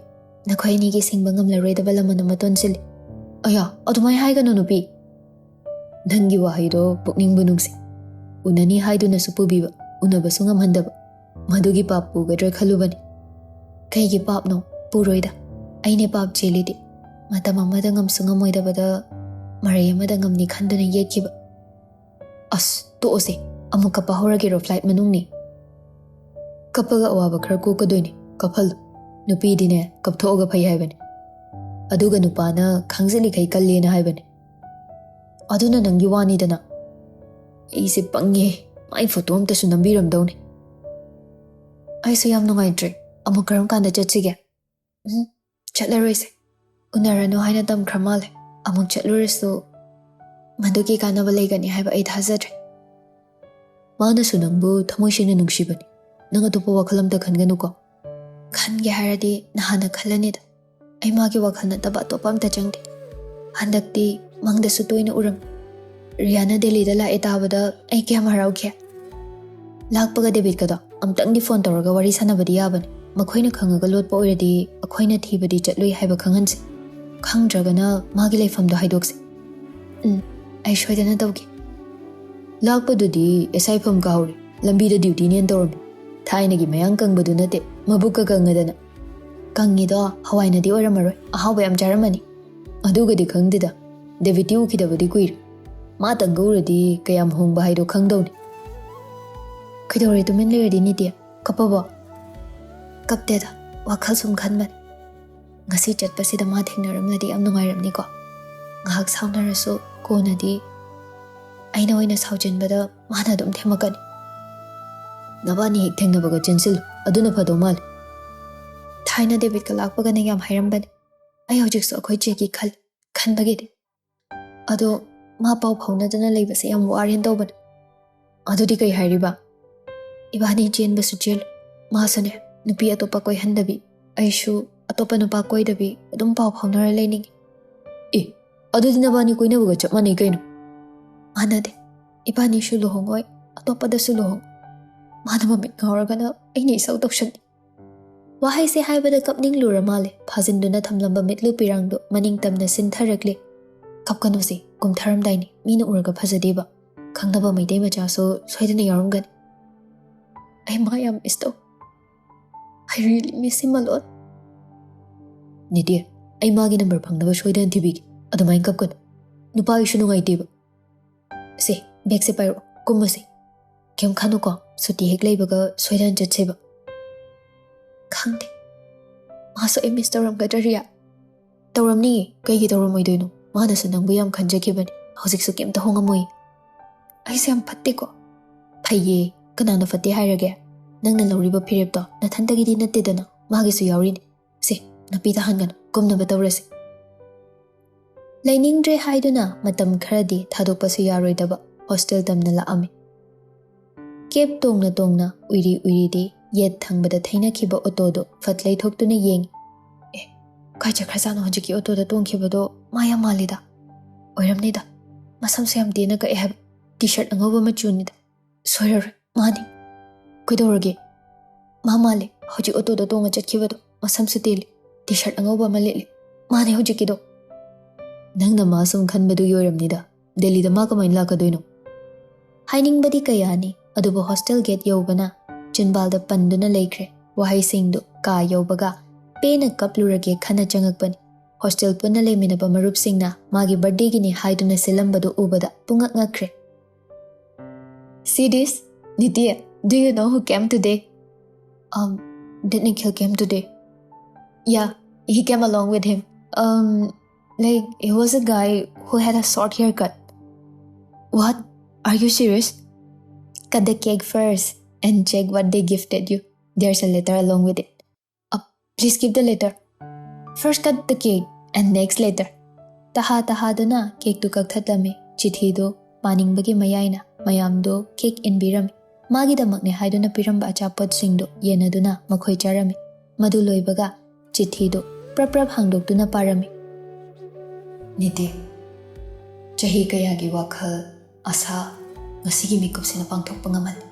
ꯅꯈꯣꯏ ꯑꯅꯤꯒꯤ ꯁꯤꯡꯕ ꯉꯝꯂꯔꯣꯏꯗꯕ ꯂꯃꯟ ꯑꯃ ꯇꯣꯟꯁꯤꯜꯂꯤ꯫" "ꯑꯌꯥ, ꯑꯗꯨꯃꯥꯏ ꯍꯥꯏꯒꯅꯨ ꯅꯨꯄꯤ꯫ ꯅꯪꯒꯤ ꯋꯥꯍꯩꯗꯣ ꯄꯨꯛꯅꯤꯡꯕꯨ ꯅꯨꯡꯁꯤ꯫ ꯎꯅꯅꯤ ꯍꯥꯏꯗꯨꯅꯁꯨ ꯄꯨꯕꯤꯕ, ꯎꯅꯕꯁꯨ ꯉꯝꯍꯟꯗꯕ, ꯃꯗꯨꯒꯤ ꯄꯥꯞ ꯄꯨꯒꯗ꯭ꯔꯥ ꯈꯜꯂꯨꯕꯅꯤ꯫ ꯀꯩꯒꯤ ꯄꯥꯞꯅꯣ? ꯄꯨꯔꯣꯏꯗ꯫ ꯑꯩꯅꯦ ꯄꯥꯞ ꯆꯦꯜꯂꯤꯗꯤ꯫ ꯃꯇꯝ ꯑꯃꯗ ꯉꯝꯁꯨ ꯉꯝꯃꯣꯏꯗꯕꯗ ꯃꯔꯩ ꯑꯃꯗ ꯉꯝꯅꯤ ꯈꯟꯗꯨꯅ ꯌꯦꯠꯈꯤꯕ꯫" "ꯑꯁ, ꯇꯣꯛꯑꯣꯁꯦ꯫ ꯑꯃꯨꯛ ꯀꯞꯄ ꯍꯧꯔꯒꯦꯔꯣ? ꯐ꯭ꯂꯥꯏꯠ ꯃꯅꯨꯡꯅꯤ꯫ ꯀꯞꯄꯒ ꯑꯋꯥꯕ ꯈꯔ ꯀꯣꯛꯀꯗꯣꯏꯅꯤ꯫ ꯀꯞꯍꯜꯂꯨ꯫ ꯅꯨꯄꯤꯗꯤꯅꯦ, ꯀꯞꯊꯣꯛꯑꯒ ꯐꯩ ꯍꯥꯏꯕꯅꯤ꯫ ꯑꯗꯨꯒ ꯅꯨꯄꯥꯅ ꯈꯪꯖꯤꯜꯂꯤꯈꯩ ꯀꯜꯂꯦꯅ ꯍꯥꯏꯕꯅꯤ꯫ ꯑꯗꯨꯅ ꯅꯪꯒꯤ ꯋꯥꯅꯤꯗꯅ꯫" "ꯑꯩꯁꯦ ꯄꯪꯉꯦ꯫ ꯃꯥꯏ ꯐꯣꯇꯣ ꯑꯝꯇꯁꯨ ꯅꯝꯕꯤꯔꯝꯗꯧꯅꯤ꯫" "ꯑꯩꯁꯨ ꯌꯥꯝ ꯅꯨꯡꯉꯥꯏꯇ꯭ꯔꯦ꯫ ꯑꯃꯨꯛ ꯀꯔꯝ ꯀꯥꯟꯗ ꯆꯠꯁꯤꯒꯦ?" "ꯎꯝ, ꯆꯠꯂꯔꯣꯏꯁꯦ꯫ ꯎꯅꯔꯅꯨ ꯍꯥꯏꯅ ꯇꯝꯈ꯭ꯔ ꯃꯥꯜꯂꯦ꯫ ꯑꯃꯨꯛ ꯆꯠꯂꯨꯔꯁꯨ ꯃꯗꯨꯒꯤ ꯀꯥꯟꯅꯕ ꯂꯩꯒꯅꯤ ꯍꯥꯏꯕ ꯑꯩ ꯊꯥꯖꯗ꯭ꯔꯦ꯫" "ꯃꯥꯅꯁꯨ ꯅꯪꯕꯨ ꯊꯃꯣꯏ ꯁꯦꯡꯅ ꯅꯨꯡꯁꯤꯕꯅꯤ꯫ ꯅꯪ ꯑꯇꯣꯞꯄ ꯋꯥꯈꯜ ꯑꯝꯇ ꯈꯟꯒꯅꯨꯀꯣ꯫" "ꯈꯟꯒꯦ ꯍꯥꯏꯔꯗꯤ ꯅꯍꯥꯟꯅ ꯈꯜꯂꯅꯤꯗ꯫ ꯑꯩ ꯃꯥꯒꯤ ꯋꯥꯈꯜ ꯅꯠꯇꯕ ꯑꯇꯣꯞꯄ ꯑꯝꯇ ꯆꯪꯗꯦ꯫ ꯍꯟꯗꯛꯇꯤ ꯃꯪꯗꯁꯨ ꯇꯣꯏꯅ ꯎꯔꯝꯃꯤ꯫ ꯔꯤꯌꯥꯅ ꯗꯦꯜꯂꯤꯗ ꯂꯥꯛꯑꯦ ꯇꯥꯕꯗ ꯑꯩ ꯀꯌꯥꯝ ꯍꯔꯥꯎꯈꯤ꯫ ꯂꯥꯛꯄꯒ ꯗꯦꯕꯤꯠꯀꯗꯣ ꯑꯝꯇꯪꯗꯤ ꯐꯣꯟ ꯇꯧꯔꯒ ꯋꯥꯔꯤ ꯁꯥꯟꯅꯕꯗꯤ ꯌꯥꯕꯅꯤ꯫ ꯃꯈꯣꯏꯅ ꯈꯪꯉꯒ ꯂꯣꯠꯄ ꯑꯣꯏꯔꯗꯤ ꯑꯩꯈꯣꯏꯅ ꯊꯤꯕꯗꯤ ꯆꯠꯂꯨꯏ ꯍꯥꯏꯕ ꯈꯪꯍꯟꯁꯦ꯫ ꯈꯪꯗ꯭ꯔꯒꯅ ꯃꯥꯒꯤ ꯂꯩꯐꯝꯗꯣ ꯍꯥꯏꯗꯣꯛꯁꯦ꯫" "ꯎꯝ, ꯑꯩ ꯁꯣꯏꯗꯅ ꯇꯧꯒꯦ꯫" "ꯂꯥꯛꯄꯗꯨꯗꯤ ꯑꯦꯁ ꯑꯥꯏ ꯐꯝ ꯀꯥꯍꯧꯔꯦ꯫ ꯂꯝꯕꯤꯗ ꯗ꯭ꯌꯨꯇꯤꯅꯦꯅ ꯇꯧꯔꯝꯃꯤ꯫ ꯊꯥꯏꯅꯒꯤ ꯃꯌꯥꯡ ꯀꯪꯕꯗꯨ ꯅꯠꯇꯦ, ꯃꯕꯨꯛꯀ ꯀꯪꯉꯗꯅ꯫ ꯀꯪꯉꯤꯗꯣ ꯍꯋꯥꯏꯅꯗꯤ ꯑꯣꯏꯔꯝꯃꯔꯣꯏ, ꯑꯍꯥꯎꯕ ꯌꯥꯝ ꯆꯥꯔꯝꯃꯅꯤ꯫ ꯑꯗꯨꯒꯗꯤ ꯈꯪꯗꯦꯗ, ꯗꯦꯕꯤꯠꯇꯤ ꯎꯈꯤꯗꯕꯗꯤ ꯀꯨꯏꯔꯦ꯫ ꯃꯥ ꯇꯪꯒ ꯎꯔꯗꯤ ꯀꯌꯥꯝ ꯍꯣꯡꯕ ꯍꯥꯏꯗꯣ ꯈꯪꯗꯧꯅꯤ꯫ ꯀꯩꯗꯧꯔꯦ ꯇꯨꯃꯤꯟ ꯂꯩꯔꯗꯤ ꯅꯤꯇꯤ? ꯀꯞꯄꯕꯣ? ꯀꯞꯇꯦꯗ, ꯋꯥꯈꯜ ꯁꯨꯝ ꯈꯟꯕꯅꯤ꯫ ꯉꯁꯤ ꯆꯠꯄꯁꯤꯗ ꯃꯥ ꯊꯦꯡꯅꯔꯝꯂꯗꯤ ꯌꯥꯝ ꯅꯨꯡꯉꯥꯏꯔꯝꯅꯤꯀꯣ꯫ ꯉꯥꯏꯍꯥꯛ ꯁꯥꯎꯅꯔꯁꯨ ꯀꯣꯟꯅꯗꯤ ꯑꯩꯅ ꯑꯣꯏꯅ ꯁꯥꯎꯖꯤꯟꯕꯗ ꯃꯥꯅ ꯑꯗꯨꯝ ꯊꯦꯝꯃꯛꯀꯅꯤ꯫ ꯅꯕꯥꯅꯤ ꯍꯦꯛ ꯊꯦꯡꯅꯕꯒ ꯆꯦꯟꯁꯤꯜꯂꯨ, ꯑꯗꯨꯅ ꯐꯗꯧ ꯃꯥꯜꯂꯦ꯫ ꯊꯥꯏꯅ ꯗꯦꯕꯤꯠꯀ ꯂꯥꯛꯄꯒꯅ ꯌꯥꯝ ꯍꯥꯏꯔꯝꯕꯅꯤ꯫ ꯑꯩ ꯍꯧꯖꯤꯛꯁꯨ ꯑꯩꯈꯣꯏ ꯆꯦꯒꯤ ꯈꯜꯂꯤ, ꯈꯟꯕꯒꯤꯗꯤ꯫ ꯑꯗꯣ ꯃꯥ ꯄꯥꯎ ꯐꯥꯎꯅꯗꯅ ꯂꯩꯕꯁꯦ ꯌꯥꯝ ꯋꯥꯔꯦꯅ ꯇꯧꯕꯅꯦ꯫ ꯑꯗꯨꯗꯤ ꯀꯩ ꯍꯥꯏꯔꯤꯕ? ꯏꯕꯥꯅꯤ ꯆꯦꯟꯕꯁꯨ ꯆꯦꯜꯂꯨ, ꯃꯥꯁꯨꯅꯦ ꯅꯨꯄꯤ ꯑꯇꯣꯞꯄ ꯀꯣꯏꯍꯟꯗꯕꯤ, ꯑꯩꯁꯨ ꯑꯇꯣꯞꯄ ꯅꯨꯄꯥ ꯀꯣꯏꯗꯕꯤ ꯑꯗꯨꯝ ꯄꯥꯎ ꯐꯥꯎꯅꯔ ꯂꯩꯅꯤꯡꯉꯤ꯫ ꯑꯦ, ꯑꯗꯨꯗꯤ ꯅꯕꯥꯅꯤ ꯀꯣꯏꯅꯕꯒ ꯆꯞ ꯃꯥꯟꯅꯩ ꯀꯩꯅꯣ꯫ ꯃꯥꯟꯅꯗꯦ, ꯏꯕꯥꯅꯤꯁꯨ ꯂꯨꯍꯣꯡꯉꯣꯏ, ꯑꯇꯣꯞꯄꯗꯁꯨ ꯂꯨꯍꯣꯡ꯫ ꯃꯥꯅ ꯃꯃꯤꯠ ꯉꯥꯎꯔꯒꯅ ꯑꯩꯅ ꯏꯁꯧ ꯇꯧꯁꯟꯅꯤ꯫ ꯋꯥꯍꯩꯁꯦ ꯍꯥꯏꯕꯗ ꯀꯞꯅꯤꯡꯂꯨꯔ ꯃꯥꯜꯂꯦ꯫ ꯐꯥꯖꯤꯟꯗꯨꯅ ꯊꯝꯂꯝꯕ ꯃꯤꯠꯂꯨ ꯄꯤꯔꯥꯡꯗꯨ ꯃꯅꯤꯡ ꯇꯝꯅ ꯁꯤꯟꯊꯔꯛꯂꯦ꯫ "ꯀꯞꯀꯅꯨꯁꯦ, ꯀꯨꯝꯊꯔꯝꯗꯥꯏꯅꯤ, ꯃꯤꯅ ꯎꯔꯒ ꯐꯖꯗꯦꯕ꯫ ꯈꯪꯅꯕ ꯃꯩꯇꯩ ꯃꯆꯥꯁꯨ ꯁꯣꯏꯗꯅ ꯌꯥꯎꯔꯝꯒꯅꯤ꯫ ꯑꯩ ꯃꯥ ꯌꯥꯝ ꯃꯤꯁ ꯇꯧ꯫ I really miss him a lot." ꯅꯤꯇꯤ, ꯑꯩ ꯃꯥꯒꯤ ꯅꯝꯕꯔ ꯐꯪꯅꯕ ꯁꯣꯏꯗꯅ ꯊꯤꯕꯤꯒꯦ꯫ ꯑꯗꯨꯃꯥꯏꯅ ꯀꯞꯀꯅꯨ꯫ ꯅꯨꯄꯥꯒꯤꯁꯨ ꯅꯨꯡꯉꯥꯏꯇꯦꯕ꯫ ꯁꯦ, ꯕꯦꯒꯁꯦ ꯄꯥꯏꯔꯛꯑꯣ, ꯀꯨꯝꯃꯁꯦ꯫ ꯀꯩꯝ ꯈꯟꯅꯨꯀꯣ, ꯁꯨꯇꯤ ꯍꯦꯛ ꯂꯩꯕꯒ ꯁꯣꯏꯗꯅ ꯆꯠꯁꯦꯕ꯫ ꯈꯪꯗꯦ, ꯃꯥꯁꯨ ꯑꯩ ꯃꯤꯁ ꯇꯧꯔꯝꯒꯗ꯭ꯔꯥ ꯔꯤꯌꯥ? ꯇꯧꯔꯝꯅꯤꯌꯦ, ꯀꯩꯒꯤ ꯇꯧꯔꯝꯃꯣꯏꯗꯣꯏꯅꯣ? ꯃꯥꯅꯁꯨ ꯅꯪꯕꯨ ꯌꯥꯝ ꯈꯟꯖꯈꯤꯕꯅꯤ, ꯍꯧꯖꯤꯛꯁꯨ ꯀꯩꯝꯇ ꯍꯣꯡꯉꯝꯃꯣꯏ꯫ ꯑꯩꯁꯦ ꯌꯥꯝ ꯐꯠꯇꯦꯀꯣ? ꯐꯩꯌꯦ, ꯀꯅꯥꯅ ꯐꯠꯇꯦ ꯍꯥꯏꯔꯒꯦ? ꯅꯪꯅ ꯂꯧꯔꯤꯕ ꯐꯤꯔꯦꯞꯇꯣ ꯅꯊꯟꯇꯒꯤꯗꯤ ꯅꯠꯇꯦꯗꯅ, ꯃꯥꯒꯤꯁꯨ ꯌꯥꯎꯔꯤꯅꯤ꯫ ꯁꯦ, ꯅꯥꯄꯤ ꯇꯥꯍꯟꯒꯅꯨ, ꯀꯨꯝꯅꯕ ꯇꯧꯔꯁꯤ꯫ ꯂꯩꯅꯤꯡꯗ꯭ꯔꯦ ꯍꯥꯏꯗꯨꯅ ꯃꯇꯝ ꯈꯔꯗꯤ ꯊꯥꯗꯣꯛꯄꯁꯨ ꯌꯥꯔꯣꯏꯗꯕ ꯍꯣꯁꯇꯦꯜ ꯇꯝꯅ ꯂꯥꯛꯑꯝꯃꯤ꯫ ꯀꯦꯞ ꯇꯣꯡꯅ ꯇꯣꯡꯅ ꯎꯏꯔꯤ ꯎꯏꯔꯤꯗꯤ ꯌꯦꯠ ꯊꯪꯕꯗ ꯊꯩꯅꯈꯤꯕ ꯑꯣꯇꯣꯗꯨ ꯐꯠ ꯂꯩꯊꯣꯛꯇꯨꯅ ꯌꯦꯡꯉꯤ꯫ "ꯑꯦ, ꯀꯥꯏ ꯆꯠꯈ꯭ꯔꯖꯥꯠꯅꯣ ꯍꯧꯖꯤꯛꯀꯤ ꯑꯣꯇꯣꯗ ꯇꯣꯡꯈꯤꯕꯗꯣ? ꯃꯥ ꯌꯥꯝ ꯃꯥꯜꯂꯤꯗ꯫ ꯑꯣꯏꯔꯝꯅꯤꯗ, ꯃꯁꯝꯁꯨ ꯌꯥꯝ ꯇꯦꯟꯅ ꯀꯛꯑꯦ ꯍꯥꯏꯕ, ꯇꯤ ꯁꯔꯠ ꯑꯉꯧꯕ ꯃꯆꯨꯅꯤꯗ꯫ ꯁꯣꯏꯔꯔꯣꯏ, ꯃꯥꯅꯤ꯫ ꯀꯩꯗꯧꯔꯒꯦ? ꯃꯥ ꯃꯥꯜꯂꯦ, ꯍꯧꯖꯤꯛ ꯑꯣꯇꯣꯗ ꯇꯣꯡꯉ ꯆꯠꯈꯤꯕꯗꯣ, ꯃꯁꯝꯁꯨ ꯇꯦꯜꯂꯤ, ꯇꯤ ꯁꯔꯠ ꯑꯉꯧꯕ ꯑꯃ ꯂꯤꯠꯂꯤ, ꯃꯥꯅꯦ ꯍꯧꯖꯤꯛꯀꯤꯗꯣ꯫ ꯅꯪꯅ ꯃꯥ ꯁꯨꯝ ꯈꯟꯕꯗꯨꯒꯤ ꯑꯣꯏꯔꯝꯅꯤꯗ꯫ ꯗꯦꯜꯂꯤꯗ ꯃꯥ ꯀꯃꯥꯏꯅ ꯂꯥꯛꯀꯗꯣꯏꯅꯣ?" ꯍꯥꯏꯅꯤꯡꯕꯗꯤ ꯀꯌꯥꯅꯤ, ꯑꯗꯨꯕꯨ ꯍꯣꯁꯇꯦꯜ ꯒꯦꯠ ꯌꯧꯕꯅ ꯆꯤꯟꯕꯥꯜꯗ ꯄꯟꯗꯨꯅ ꯂꯩꯈ꯭ꯔꯦ꯫ ꯋꯥꯍꯩꯁꯤꯡꯗꯨ ꯀꯥ ꯌꯧꯕꯒ ꯄꯦꯟꯅ ꯀꯞꯂꯨꯔꯒꯦ ꯈꯟꯅ ꯆꯪꯉꯛꯄꯅꯤ꯫ ꯍꯣꯁꯇꯦꯜ ꯄꯨꯟꯅ ꯂꯩꯃꯤꯟꯅꯕ ꯃꯔꯨꯞꯁꯤꯡꯅ ꯃꯥꯒꯤ ꯕꯔꯊꯗꯦꯒꯤꯅꯤ ꯍꯥꯏꯗꯨꯅ ꯁꯤꯜꯂꯝꯕꯗꯨ ꯎꯕꯗ ꯄꯨꯡꯉꯛ ꯉꯛꯈ꯭ꯔꯦ꯫ "See this? Nitya, do you know who came today?" "Um, did Nikhil came today?" "Yeah, he came along with him. Um, like, he was a guy who had a short haircut." "What? Are you serious?" "Cut the cake first and check what they gifted you. There's a letter along with it." "Uh, please give the letter." "First cut the cake and next letter." ꯇꯍꯥ ꯇꯍꯥꯗꯨꯅ ꯀꯦꯛꯇꯨ ꯀꯛꯊꯠꯂꯝꯃꯤ꯫ ꯆꯤꯊꯤꯗꯨ ꯄꯥꯅꯤꯡꯕꯒꯤ ꯃꯌꯥꯏꯅ ꯃꯌꯥꯝꯗꯨ cake ꯏꯟꯕꯤꯔꯝꯃꯤ꯫ ꯃꯥꯒꯤꯗꯃꯛꯅꯦ ꯍꯥꯏꯗꯨꯅ ꯄꯤꯔꯝꯕ ꯑꯆꯥꯄꯣꯠꯁꯤꯡꯗꯨ ꯌꯦꯟꯅꯗꯨꯅ ꯃꯈꯣꯏ ꯆꯥꯔꯝꯃꯤ꯫ ꯃꯗꯨ ꯂꯣꯏꯕꯒ ꯆꯤꯊꯤꯗꯨ ꯄ꯭ꯔꯞ ꯄ꯭ꯔꯞ ꯍꯥꯡꯗꯣꯛꯇꯨꯅ ꯄꯥꯔꯝꯃꯤ꯫ "ꯅꯤꯇꯤ, ꯆꯍꯤ ꯀꯌꯥꯒꯤ ꯋꯥꯈꯜ, ꯑꯁꯥ ꯉꯁꯤꯒꯤ ꯃꯤꯀꯨꯞꯁꯤꯅ ꯄꯥꯡꯊꯣꯛꯄ ꯉꯝꯍꯜꯂꯤ꯫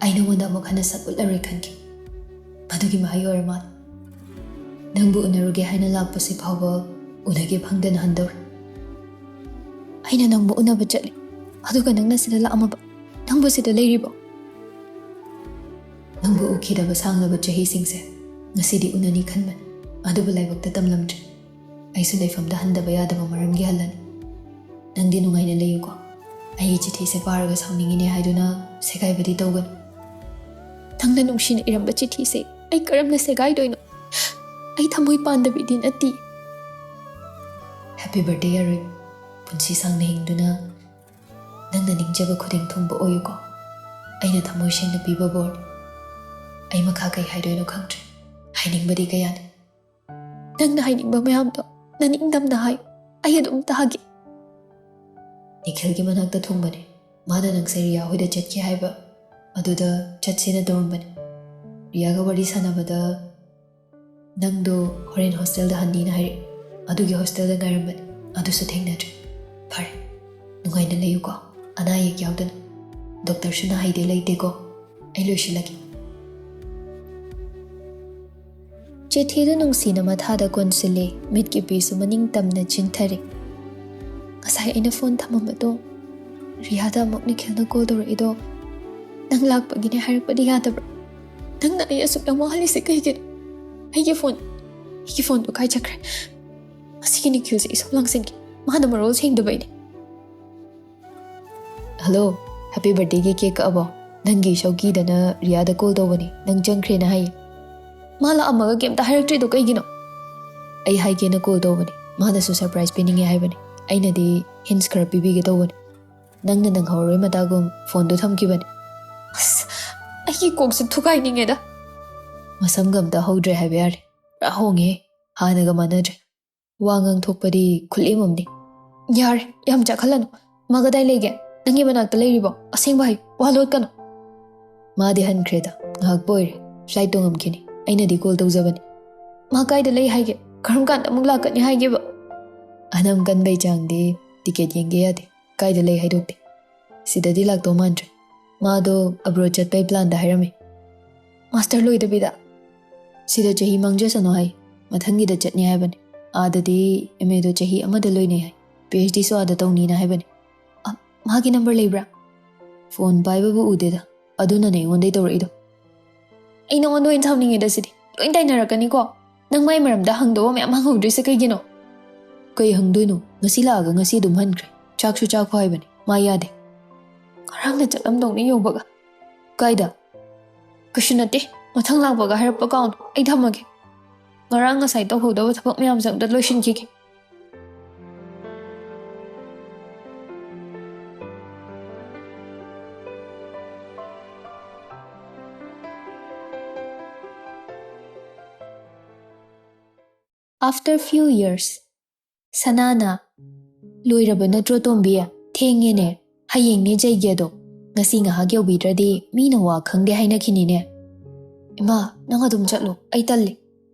ꯑꯩ ꯅꯉꯣꯟꯗ ꯑꯃꯨꯛ ꯍꯟꯅ ꯁꯛ ꯎꯠꯂꯔꯣꯏ ꯈꯟꯈꯤ꯫ ꯃꯗꯨꯒꯤ ꯃꯍꯩ ꯑꯣꯏꯔ ꯃꯥꯜꯂꯦ꯫ ꯅꯪꯕꯨ ꯎꯅꯔꯨꯒꯦ ꯍꯥꯏꯅ ꯂꯥꯛꯄꯁꯤ ꯐꯥꯎꯕ ꯎꯅꯒꯦ ꯐꯪꯗꯅ ꯍꯟꯗꯧꯔꯦ꯫ ꯑꯩꯅ ꯅꯪꯕꯨ ꯎꯅꯕ ꯆꯠꯂꯤ, ꯑꯗꯨꯒ ꯅꯪꯅ ꯁꯤꯗ ꯂꯥꯛꯑꯝꯃꯕ? ꯅꯪꯕꯨ ꯁꯤꯗ ꯂꯩꯔꯤꯕꯣ?" "ꯅꯪꯕꯨ ꯎꯈꯤꯗꯕ ꯁꯥꯡꯂꯕ ꯆꯍꯤꯁꯤꯡꯁꯦ ꯉꯁꯤꯗꯤ ꯎꯅꯅꯤ ꯈꯟꯕꯅꯤ, ꯑꯗꯨꯕꯨ ꯂꯥꯏꯕꯛꯇ ꯇꯝꯂꯝꯗ꯭ꯔꯦ꯫ ꯑꯩꯁꯨ ꯂꯩꯐꯝꯗ ꯍꯟꯗꯕ ꯌꯥꯗꯕ ꯃꯔꯝꯒꯤ ꯍꯜꯂꯅꯤ꯫ ꯅꯪꯗꯤ ꯅꯨꯡꯉꯥꯏꯅ ꯂꯩꯌꯨꯀꯣ꯫ ꯑꯩꯒꯤ ꯆꯤꯊꯤꯁꯦ ꯄꯥꯔꯒ ꯁꯥꯎꯅꯤꯡꯉꯤꯅꯦ ꯍꯥꯏꯗꯨꯅ ꯁꯦꯒꯥꯏꯕꯗꯤ ꯇꯧꯒꯅꯨ꯫" "ꯅꯪꯅ ꯅꯨꯡꯁꯤꯅ ꯏꯔꯝꯕ ꯆꯤꯊꯤꯁꯦ ꯑꯩ ꯀꯔꯝꯅ ꯁꯦꯒꯥꯏꯗꯣꯏꯅꯣ? ꯑꯩ ꯊꯃꯣꯏ ꯄꯥꯟꯗꯕꯤꯗꯤ ꯅꯠꯇꯦ꯫" "Happy birthday, ꯑꯔꯣꯏ꯫ ꯄꯨꯟꯁꯤ ꯁꯥꯡꯅ ꯍꯤꯡꯗꯨꯅ ꯅꯪꯅ ꯅꯤꯡꯖꯕ ꯈꯨꯗꯤꯡ ꯊꯨꯡꯕ ꯑꯣꯏꯌꯨꯀꯣ꯫ ꯑꯩꯅ ꯊꯃꯣꯏ ꯁꯦꯡꯅ ꯄꯤꯕ ꯕꯣꯔꯅꯤ꯫ ꯑꯩ ꯃꯈꯥ ꯀꯩ ꯍꯥꯏꯗꯣꯏꯅꯣ ꯈꯪꯗ꯭ꯔꯦ꯫ ꯍꯥꯏꯅꯤꯡꯕꯗꯤ ꯀꯌꯥꯅꯤ꯫" "ꯅꯪꯅ ꯍꯥꯏꯅꯤꯡꯕ ꯃꯌꯥꯝꯗꯣ ꯅꯅꯤꯡꯗꯝꯅ ꯍꯥꯏ, ꯑꯩ ꯑꯗꯨꯝ ꯇꯥꯒꯦ꯫" "ꯅꯤꯈꯤꯜꯒꯤ ꯃꯅꯥꯛꯇ ꯊꯨꯡꯕꯅꯦ꯫ ꯃꯥꯅ ꯅꯪꯁꯦ ꯔꯤꯌꯥ ꯍꯣꯏꯗ ꯆꯠꯈꯤ ꯍꯥꯏꯕ, ꯑꯗꯨꯗ ꯆꯠꯁꯦꯅ ꯇꯧꯔꯝꯕꯅꯦ꯫ ꯔꯤꯌꯥꯒ ꯋꯥꯔꯤ ꯁꯥꯟꯅꯕꯗ ꯅꯪꯗꯣ ꯍꯣꯔꯦꯟ ꯍꯣꯁꯇꯦꯜꯗ ꯍꯟꯅꯤꯅ ꯍꯥꯏꯔꯛꯑꯦ꯫ ꯑꯗꯨꯒꯤ ꯍꯣꯁꯇꯦꯜꯗ ꯉꯥꯏꯔꯝꯕꯅꯦ, ꯑꯗꯨꯁꯨ ꯊꯦꯡꯅꯗ꯭ꯔꯦ꯫ ꯐꯔꯦ, ꯅꯨꯡꯉꯥꯏꯅ ꯂꯩꯌꯨꯀꯣ, ꯑꯅꯥ ꯑꯌꯦꯛ ꯌꯥꯎꯗꯅ꯫ ꯗꯣꯛꯇꯔꯁꯨ ꯅꯥꯍꯩꯗꯦ ꯂꯩꯇꯦꯀꯣ꯫ ꯑꯩ ꯂꯣꯏꯁꯤꯜꯂꯒꯦ꯫" ꯆꯤꯊꯤꯗꯨ ꯅꯨꯡꯁꯤꯅ ꯃꯊꯥꯗ ꯀꯣꯟꯁꯤꯜꯂꯦ, ꯃꯤꯠꯀꯤ ꯄꯤꯁꯨ ꯃꯅꯤꯡ ꯇꯝꯅ ꯆꯤꯡꯊꯔꯦ꯫ "ꯉꯁꯥꯏ ꯑꯩꯅ ꯐꯣꯟ ꯊꯝꯃꯝꯕꯗꯣ, ꯔꯤꯌꯥꯗ ꯑꯃꯨꯛ ꯅꯤꯈꯤꯜꯅ ꯀꯣꯜ ꯇꯧꯔꯛꯏꯗꯣ, ꯅꯪ ꯂꯥꯛꯄꯒꯤꯅꯦ ꯍꯥꯏꯔꯛꯄꯗꯤ ꯌꯥꯗꯕ꯭ꯔꯥ? ꯅꯪꯅ ꯑꯩ ꯑꯁꯨꯛ ꯌꯥꯝ ꯋꯥꯍꯜꯂꯤꯁꯦ ꯀꯩꯒꯤꯅꯣ?" ꯑꯩꯒꯤ ꯐꯣꯟ, ꯑꯩꯒꯤ ꯐꯣꯟꯗꯣ ꯀꯥꯏ ꯆꯠꯈ꯭ꯔꯦ? ꯃꯁꯤꯒꯤ ꯅꯤꯈꯤꯜꯁꯦ ꯏꯁꯧ ꯂꯥꯡꯁꯟꯒꯦ꯫ ꯃꯥꯅ ꯃꯔꯣꯜ ꯁꯦꯡꯗꯕꯩꯅꯦ꯫ "ꯍꯜꯂꯣ, ꯍꯦꯄꯤ ꯕꯔꯊꯗꯦꯒꯤ ꯀꯦꯛ ꯀꯛꯑꯕꯣ? ꯅꯪꯒꯤ ꯏꯁꯧ ꯀꯤꯗꯅ ꯔꯤꯌꯥꯗ ꯀꯣꯜ ꯇꯧꯕꯅꯤ, ꯅꯪ ꯆꯪꯈ꯭ꯔꯦꯅ ꯍꯥꯏꯌꯦ꯫ ꯃꯥ ꯂꯥꯛꯑꯝꯃꯒ ꯀꯩꯝꯇ ꯍꯥꯏꯔꯛꯇ꯭ꯔꯤꯗꯣ ꯀꯩꯒꯤꯅꯣ?" "ꯑꯩ ꯍꯥꯏꯒꯦꯅ ꯀꯣꯜ ꯇꯧꯕꯅꯤ, ꯃꯥꯅꯁꯨ ꯁꯔꯄ꯭ꯔꯥꯏꯖ ꯄꯤꯅꯤꯡꯉꯦ ꯍꯥꯏꯕꯅꯤ꯫ ꯑꯩꯅꯗꯤ ꯍꯤꯟꯁ ꯈꯔ ꯄꯤꯕꯤꯒꯦ ꯇꯧꯕꯅꯤ꯫ ꯅꯪꯅ ꯅꯪꯍꯧꯔꯣꯏ ꯃꯇꯥꯒꯨꯝ ꯐꯣꯟꯗꯣ ꯊꯝꯈꯤꯕꯅꯤ꯫" ꯑꯁ, ꯑꯩꯒꯤ ꯀꯣꯛꯁꯦ ꯊꯨꯒꯥꯏꯅꯤꯡꯉꯦꯗ꯫ ꯃꯁꯝꯒ ꯑꯝꯇ ꯍꯧꯗ꯭ꯔꯦ ꯍꯥꯏꯕ ꯌꯥꯔꯦ꯫ ꯄꯨꯔꯥ ꯍꯣꯡꯉꯦ, ꯍꯥꯟꯅꯒ ꯃꯥꯟꯅꯗ꯭ꯔꯦ꯫ ꯋꯥ ꯉꯥꯡꯊꯣꯛꯄꯗꯤ ꯈꯨꯠꯂꯦꯝ ꯑꯃꯅꯤ꯫ "ꯌꯥꯔꯦ, ꯌꯥꯝ ꯆꯥꯛꯍꯜꯂꯅꯨ꯫ ꯃꯥ ꯀꯗꯥꯏ ꯂꯩꯒꯦ? ꯅꯪꯒꯤ ꯃꯅꯥꯛꯇ ꯂꯩꯔꯤꯕꯣ? ꯑꯁꯦꯡꯕ ꯍꯥꯏꯌꯨ, ꯋꯥ ꯂꯣꯠꯀꯅꯨ꯫" "ꯃꯥꯗꯤ ꯍꯟꯈ꯭ꯔꯦꯗ, ꯉꯥꯏꯍꯥꯛꯄꯨ ꯑꯣꯏꯔꯦ꯫ ꯐ꯭ꯂꯥꯏꯠ ꯇꯣꯡꯉꯝꯈꯤꯅꯤ, ꯑꯩꯅꯗꯤ ꯀꯣꯜ ꯇꯧꯖꯕꯅꯤ꯫" "ꯃꯥ ꯀꯥꯏꯗ ꯂꯩ ꯍꯥꯏꯒꯦ? ꯀꯔꯝ ꯀꯥꯟꯗ ꯑꯃꯨꯛ ꯂꯥꯛꯀꯅꯤ ꯍꯥꯏꯒꯦꯕ?" "ꯑꯅꯝ ꯀꯟꯕꯩ ꯆꯥꯡꯗꯤ ꯇꯤꯀꯦꯠ ꯌꯦꯡꯒꯦ ꯌꯥꯗꯦ, ꯀꯥꯏꯗ ꯂꯩ ꯍꯥꯏꯗꯣꯛꯇꯦ꯫ ꯁꯤꯗꯗꯤ ꯂꯥꯛꯇꯧ ꯃꯥꯟꯗ꯭ꯔꯦ꯫ ꯃꯥꯗꯣ ꯑꯕ꯭ꯔꯣꯗ ꯆꯠꯄꯩ ꯄ꯭ꯂꯥꯟꯗ ꯍꯥꯏꯔꯝꯃꯤ꯫" "ꯃꯥꯁꯇꯔ ꯂꯣꯏꯗꯕꯤꯗ?" "ꯁꯤꯗ ꯆꯍꯤ ꯃꯥꯡꯖꯁꯅꯨ ꯍꯥꯏ, ꯃꯊꯪꯒꯤꯗ ꯆꯠꯅꯤ ꯍꯥꯏꯕꯅꯤ꯫ ꯑꯥꯗꯗꯤ ꯑꯦꯝ ꯑꯦꯗꯣ ꯆꯍꯤ ꯑꯃꯗ ꯂꯣꯏꯅꯩ ꯍꯥꯏ, ꯄꯤ ꯑꯩꯆ ꯗꯤꯁꯨ ꯑꯥꯗ ꯇꯧꯅꯤꯅ ꯍꯥꯏꯕꯅꯤ꯫" "ꯑ, ꯃꯥꯒꯤ ꯅꯝꯕꯔ ꯂꯩꯕ꯭ꯔꯥ?" "ꯐꯣꯟ ꯄꯥꯏꯕꯕꯨ ꯎꯗꯦꯗ, ꯑꯗꯨꯅꯅꯦ ꯑꯩꯉꯣꯟꯗꯩ ꯇꯧꯔꯛꯏꯗꯣ꯫" "ꯑꯩ ꯅꯉꯣꯟꯗ ꯑꯣꯏꯅ ꯁꯥꯎꯅꯤꯡꯉꯦꯗ ꯁꯤꯗꯤ, ꯂꯣꯏ ꯇꯥꯏꯅꯔꯛꯀꯅꯤꯀꯣ꯫ ꯅꯪ ꯃꯥꯏ ꯃꯔꯝꯗ ꯍꯪꯗꯧꯕ ꯃꯌꯥꯝ ꯍꯪꯍꯧꯗ꯭ꯔꯤꯁꯦ ꯀꯩꯒꯤꯅꯣ?" "ꯀꯩ ꯍꯪꯗꯣꯏꯅꯣ? ꯉꯁꯤ ꯂꯥꯛꯑꯒ ꯉꯁꯤ ꯑꯗꯨꯝ ꯍꯟꯈ꯭ꯔꯦ꯫ ꯆꯥꯛꯁꯨ ꯆꯥꯈꯣ ꯍꯥꯏꯕꯅꯤ, ꯃꯥ ꯌꯥꯗꯦ꯫" "ꯉꯔꯥꯡꯅ ꯆꯠꯂꯝꯗꯧꯅꯤ ꯌꯧꯕꯒ꯫" "ꯀꯥꯏꯗ?" "ꯀꯩꯁꯨ ꯅꯠꯇꯦ, ꯃꯊꯪ ꯂꯥꯛꯄꯒ ꯍꯥꯏꯔꯛꯄ ꯀꯥꯎꯅꯣ꯫ ꯑꯩ ꯊꯝꯃꯒꯦ꯫ ꯉꯔꯥꯡ ꯉꯁꯥꯏ ꯇꯧꯍꯧꯗꯕ ꯊꯕꯛ ꯃꯌꯥꯝꯁꯦ ꯑꯝꯇ ꯂꯣꯏꯁꯤꯟꯈꯤꯒꯦ꯫" After few years, ꯁꯅꯥꯅ, "ꯂꯣꯏꯔꯕ ꯅꯠꯇ꯭ꯔꯣ ꯇꯣꯝꯕꯤ? ꯊꯦꯡꯉꯦꯅꯦ꯫ ꯍꯌꯦꯡꯅꯦ ꯖꯩꯒꯗꯣ꯫ ꯉꯁꯤ ꯉꯥꯏꯍꯥꯛ ꯌꯧꯕꯤꯗ꯭ꯔꯗꯤ ꯃꯤꯅ ꯋꯥ ꯈꯪꯗꯦ ꯍꯥꯏꯅꯈꯤꯅꯤꯅꯦ꯫" "ꯏꯃꯥ, ꯅꯪ ꯑꯗꯨꯝ ꯆꯠꯂꯣ, ꯑꯩ ꯇꯜꯂꯤ꯫"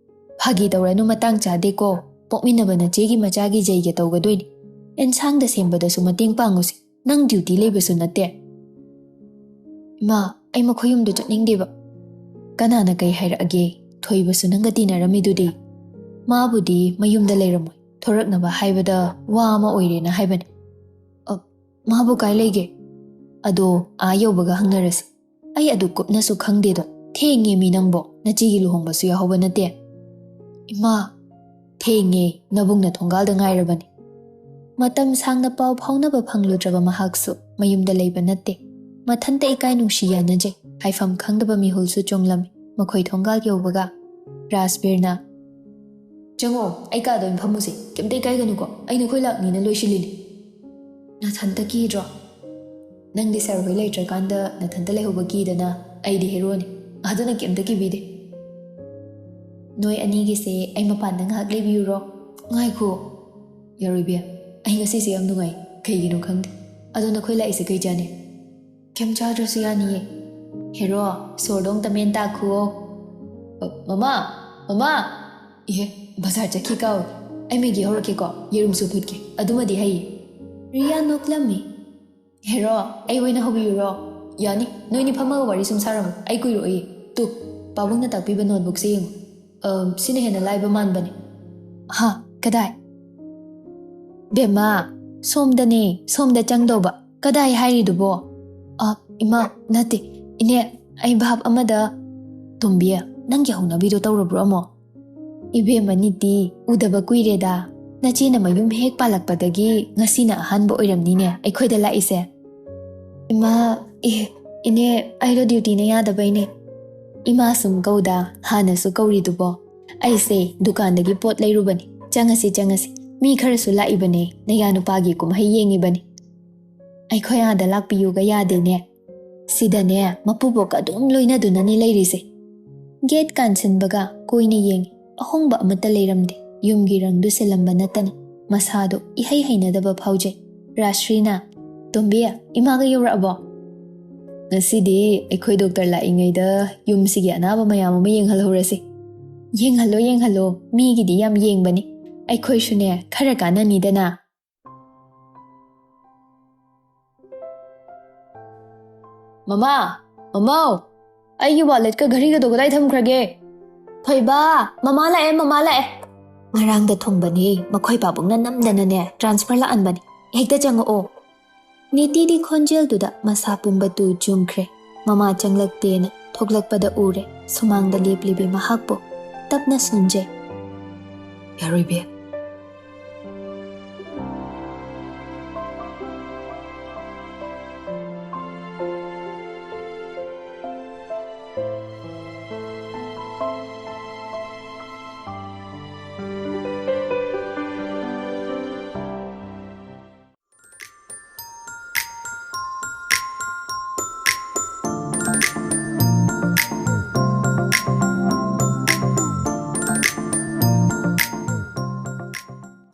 "ꯐꯥꯒꯤ ꯇꯧꯔꯅꯨ, ꯃꯇꯥꯡ ꯆꯥꯗꯦꯀꯣ꯫ ꯄꯣꯛꯃꯤꯟꯅꯕ ꯅꯆꯦꯒꯤ ꯃꯆꯥꯒꯤ ꯖꯩꯒ ꯇꯧꯒꯗꯣꯏꯅꯤ꯫ ꯑꯦꯟꯁꯥꯡꯗ ꯁꯦꯝꯕꯗꯁꯨ ꯃꯇꯦꯡ ꯄꯥꯡꯉꯨꯁꯤ, ꯅꯪ ꯗ꯭ꯌꯨꯇꯤ ꯂꯩꯕꯁꯨ ꯅꯠꯇꯦ꯫" "ꯏꯃꯥ, ꯑꯩ ꯃꯈꯣꯏ ꯌꯨꯝꯗ ꯆꯠꯅꯤꯡꯗꯦꯕ꯫" "ꯀꯅꯥꯅ ꯀꯩ ꯍꯥꯏꯔꯛꯑꯒꯦ? ꯊꯣꯏꯕꯁꯨ ꯅꯪꯒ ꯇꯤꯟꯅꯔꯝꯃꯤꯗꯨꯗꯤ꯫" "ꯃꯥꯕꯨꯗꯤ ꯃꯌꯨꯝꯗ ꯂꯩꯔꯝꯃꯣꯏ, ꯊꯣꯔꯛꯅꯕ ꯍꯥꯏꯕꯗ ꯋꯥ ꯑꯃ ꯑꯣꯏꯔꯦꯅ ꯍꯥꯏꯕꯅꯤ꯫" "ꯑ, ꯃꯥꯕꯨ ꯀꯥꯏ ꯂꯩꯒꯦ?" "ꯑꯗꯣ ꯑꯥ ꯌꯧꯕꯒ ꯍꯪꯅꯔꯁꯤ꯫ ꯑꯩ ꯑꯗꯨ ꯀꯨꯞꯅꯁꯨ ꯈꯪꯗꯦꯗꯣ꯫ ꯊꯦꯡꯉꯦ ꯃꯤ ꯅꯪꯕꯣ, ꯅꯆꯦꯒꯤ ꯂꯨꯍꯣꯡꯕꯁꯨ ꯌꯥꯎꯍꯧꯕ ꯅꯠꯇꯦ꯫" "ꯏꯃꯥ!" "ꯊꯦꯡꯉꯦ, ꯅꯕꯨꯡꯅ ꯊꯣꯡꯒꯥꯜꯗ ꯉꯥꯏꯔꯕꯅꯤ꯫" ꯃꯇꯝ ꯁꯥꯡꯅ ꯄꯥꯎ ꯐꯥꯎꯅꯕ ꯐꯪꯂꯨꯗ꯭ꯔꯕ ꯃꯍꯥꯛꯁꯨ ꯃꯌꯨꯝꯗ ꯂꯩꯕ ꯅꯠꯇꯦ꯫ ꯃꯊꯟꯇ ꯏꯀꯥꯏ ꯅꯨꯡꯁꯤ ꯌꯥꯅꯖꯩ꯫ ꯍꯥꯏꯐꯝ ꯈꯪꯗꯕ ꯃꯤꯍꯨꯜꯁꯨ ꯆꯣꯡꯂꯝꯃꯤ꯫ ꯃꯈꯣꯏ ꯊꯣꯡꯒꯥꯜ ꯌꯧꯕꯒ ꯔꯥꯖꯕꯤꯔꯅ, "ꯆꯪꯉꯣ, ꯑꯩ ꯀꯥꯗ ꯑꯣꯏꯅ ꯐꯝꯃꯨꯁꯦ꯫ ꯀꯩꯝꯇ ꯏꯀꯥꯏꯒꯅꯨꯀꯣ, ꯑꯩ ꯅꯈꯣꯏ ꯂꯥꯛꯅꯤꯅ ꯂꯣꯏꯁꯤꯜꯂꯤꯅꯤ꯫" "ꯅꯊꯟꯇ ꯀꯤꯗ꯭ꯔꯣ?" "ꯅꯪꯗꯤ ꯁꯥꯔ ꯍꯣꯏ ꯂꯩꯇ꯭ꯔꯀꯥꯟꯗ ꯅꯊꯟꯇ ꯂꯩꯍꯧꯕ ꯀꯤꯗꯅ, ꯑꯩꯗꯤ ꯍꯦꯔꯣꯅꯤ, ꯑꯗꯨꯅ ꯀꯩꯝꯇ ꯀꯤꯕꯤꯗꯦ꯫" "ꯅꯣꯏ ꯑꯅꯤꯒꯤꯁꯦ ꯑꯩ ꯃꯄꯥꯟꯗ ꯉꯥꯏꯍꯥꯛ ꯂꯩꯕꯤꯌꯨꯔꯣ?" "ꯉꯥꯏꯈꯣ, ꯌꯥꯔꯣꯏ ꯏꯕꯦꯝ, ꯑꯩ ꯉꯁꯤꯁꯦ ꯌꯥꯝ ꯅꯨꯡꯉꯥꯏ, ꯀꯩꯒꯤꯅꯣ ꯈꯪꯗꯦ꯫ ꯑꯗꯣ ꯅꯈꯣꯏ ꯂꯥꯛꯏꯁꯦ ꯀꯩ ꯆꯥꯅꯤ?" "ꯀꯩꯝ ꯆꯥꯗ꯭ꯔꯁꯨ ꯌꯥꯅꯤꯌꯦ꯫" "ꯍꯦꯔꯣ, ꯁꯣꯔꯗꯣ ꯑꯝꯇ ꯃꯦꯟ ꯇꯥꯈꯨꯑꯣ꯫" "ꯑ, ꯃꯃꯥ, ꯃꯃꯥ!" "ꯏꯍꯦ, ꯕꯖꯥꯔ ꯆꯠꯈꯤ ꯀꯥꯎꯏ꯫ ꯑꯩ ꯃꯦꯒꯤ ꯍꯧꯔꯛꯀꯦꯀꯣ, ꯌꯦꯔꯨꯝꯁꯨ ꯐꯨꯠꯀꯦ, ꯑꯗꯨꯃꯗꯤ ꯍꯩꯌꯦ꯫" ꯔꯤꯌꯥ ꯅꯣꯛꯂꯝꯃꯤ꯫ "ꯍꯦꯔꯣ, ꯑꯩ ꯑꯣꯏꯅ ꯍꯧꯕꯤꯌꯨꯔꯣ?" "ꯌꯥꯅꯤ, ꯅꯣꯏꯅꯤ ꯐꯝꯃꯒ ꯋꯥꯔꯤ ꯁꯨꯝ ꯁꯥꯔꯝꯃꯨ, ꯑꯩ ꯀꯨꯏꯔꯣꯏꯌꯦ꯫ ꯇꯨ, ꯄꯥꯕꯨꯡꯅ ꯇꯥꯛꯄꯤꯕ ꯅꯣꯠꯕꯨꯛꯁꯦ ꯌꯦꯡꯉꯨ꯫ ꯑ, ꯁꯤꯅ ꯍꯦꯟꯅ ꯂꯥꯏꯕ ꯃꯥꯟꯕꯅꯦ꯫" "ꯍꯥ? ꯀꯗꯥꯏ?" "ꯕꯦꯝꯃ, ꯁꯣꯝꯗꯅꯦ, ꯁꯣꯝꯗ ꯆꯪꯗꯧꯕ꯫ ꯀꯗꯥꯏ ꯍꯥꯏꯔꯤꯗꯨꯕꯣ?" "ꯑ, ꯏꯃꯥ, ꯅꯠꯇꯦ, ꯏꯅꯦ, ꯑꯩ ꯚꯥꯞ ꯑꯃꯗ꯫" "ꯇꯣꯝꯕꯤ, ꯅꯪꯒꯤ ꯍꯧꯅꯕꯤꯗꯣ ꯇꯧꯔꯕ꯭ꯔꯣ ꯑꯃꯨꯛ?" "ꯏꯕꯦꯝꯃ ꯅꯤꯇꯤ, ꯎꯗꯕ ꯀꯨꯏꯔꯦꯗ꯫ ꯅꯆꯦꯅ ꯃꯌꯨꯝ ꯍꯦꯛ ꯄꯥꯜꯂꯛꯄꯗꯒꯤ ꯉꯁꯤꯅ ꯑꯍꯥꯟꯕ ꯑꯣꯏꯔꯝꯅꯤꯅꯦ ꯑꯩꯈꯣꯏꯗ ꯂꯥꯛꯏꯁꯦ꯫" "ꯏꯃꯥ, ꯏ-, ꯏꯅꯦ, ꯑꯩꯗꯣ ꯗ꯭ꯌꯨꯇꯤꯅ ꯌꯥꯗꯕꯩꯅꯦ꯫" "ꯏꯃꯥ ꯁꯨꯝ ꯀꯧꯗ, ꯍꯥꯟꯅꯁꯨ ꯀꯧꯔꯤꯗꯨꯕꯣ꯫ ꯑꯩꯁꯦ ꯗꯨꯀꯥꯟꯗꯒꯤ ꯄꯣꯠ ꯂꯩꯔꯨꯕꯅꯤ꯫ ꯆꯪꯉꯁꯤ, ꯆꯪꯉꯁꯤ꯫ ꯃꯤ ꯈꯔꯁꯨ ꯂꯥꯛꯏꯕꯅꯦ, ꯅꯌꯥ ꯅꯨꯄꯥꯒꯤ ꯀꯨꯝꯍꯩ ꯌꯦꯡꯉꯤꯕꯅꯤ꯫" "ꯑꯩꯈꯣꯏ ꯑꯥꯗ ꯂꯥꯛꯄꯤꯌꯨꯒ ꯌꯥꯗꯦꯅꯦ꯫ ꯁꯤꯗꯅꯦ, ꯃꯄꯨꯕꯣꯛꯀ ꯑꯗꯨꯝ ꯂꯣꯏꯅꯗꯨꯅꯅꯦ ꯂꯩꯔꯤꯁꯦ꯫" ꯒꯦꯠ ꯀꯥꯟꯁꯤꯟꯕꯒ ꯀꯣꯏꯅ ꯌꯦꯡꯉꯤ꯫ ꯑꯍꯣꯡꯕ ꯑꯃꯠꯇ ꯂꯩꯔꯝꯗꯦ꯫ ꯌꯨꯝꯒꯤ ꯔꯪꯗꯨ ꯁꯤꯜꯂꯝꯕ ꯅꯠꯇꯅ ꯃꯁꯥꯗꯣ ꯏꯍꯩ ꯍꯩꯅꯗꯕ ꯐꯥꯎꯖꯩ꯫ ꯔꯥꯁ꯭ꯔꯤꯅ, "ꯇꯣꯝꯕꯤ, ꯏꯃꯥꯒ ꯌꯧꯔꯛꯑꯕꯣ?" "ꯉꯁꯤꯗꯤ ꯑꯩꯈꯣꯏ ꯗꯣꯛꯇꯔ ꯂꯥꯛꯏꯉꯩꯗ ꯌꯨꯝꯁꯤꯒꯤ ꯑꯅꯥꯕ ꯃꯌꯥꯝ ꯑꯃ ꯌꯦꯡꯍꯜꯍꯧꯔꯁꯤ꯫" "ꯌꯦꯡꯍꯜꯂꯣ, ꯌꯦꯡꯍꯜꯂꯣ, ꯃꯤꯒꯤꯗꯤ ꯌꯥꯝ ꯌꯦꯡꯕꯅꯤ꯫ ꯑꯩꯈꯣꯏꯁꯨꯅꯦ, ꯈꯔ ꯀꯥꯟꯅꯅꯤꯗꯅ꯫" "ꯃꯃꯥ, ꯃꯃꯥꯎ, ꯑꯩꯒꯤ ꯋꯥꯂꯦꯠꯀ ꯘꯔꯤꯒꯗꯣ ꯀꯗꯥꯏ ꯊꯝꯈ꯭ꯔꯒꯦ?" "ꯊꯣꯏꯕ, ꯃꯃꯥ ꯂꯥꯛꯑꯦ, ꯃꯃꯥ ꯂꯥꯛꯑꯦ꯫" "ꯉꯔꯥꯡꯗ ꯊꯨꯡꯕꯅꯦ, ꯃꯈꯣꯏ ꯄꯥꯕꯨꯡꯅ ꯅꯝꯗꯅꯅꯦ ꯇ꯭ꯔꯥꯟꯁꯐꯔ ꯂꯥꯛꯍꯟꯕꯅꯦ꯫ ꯍꯦꯛꯇ ꯆꯪꯉꯛꯑꯣ꯫" ꯅꯤꯇꯤꯗꯤ ꯈꯣꯟꯖꯦꯜꯗꯨꯗ ꯃꯁꯥ ꯄꯨꯝꯕ ꯇꯨ ꯆꯨꯡꯈ꯭ꯔꯦ꯫ ꯃꯃꯥ ꯆꯪꯂꯛꯇꯦꯅ ꯊꯣꯛꯂꯛꯄꯗ ꯎꯔꯦ ꯁꯨꯃꯥꯡꯗ ꯂꯦꯞꯂꯤꯕꯤ ꯃꯍꯥꯛꯄꯨ꯫ ꯇꯞꯅ ꯁꯨꯟꯖꯩ꯫ ꯌꯥꯔꯣꯏꯕꯤ,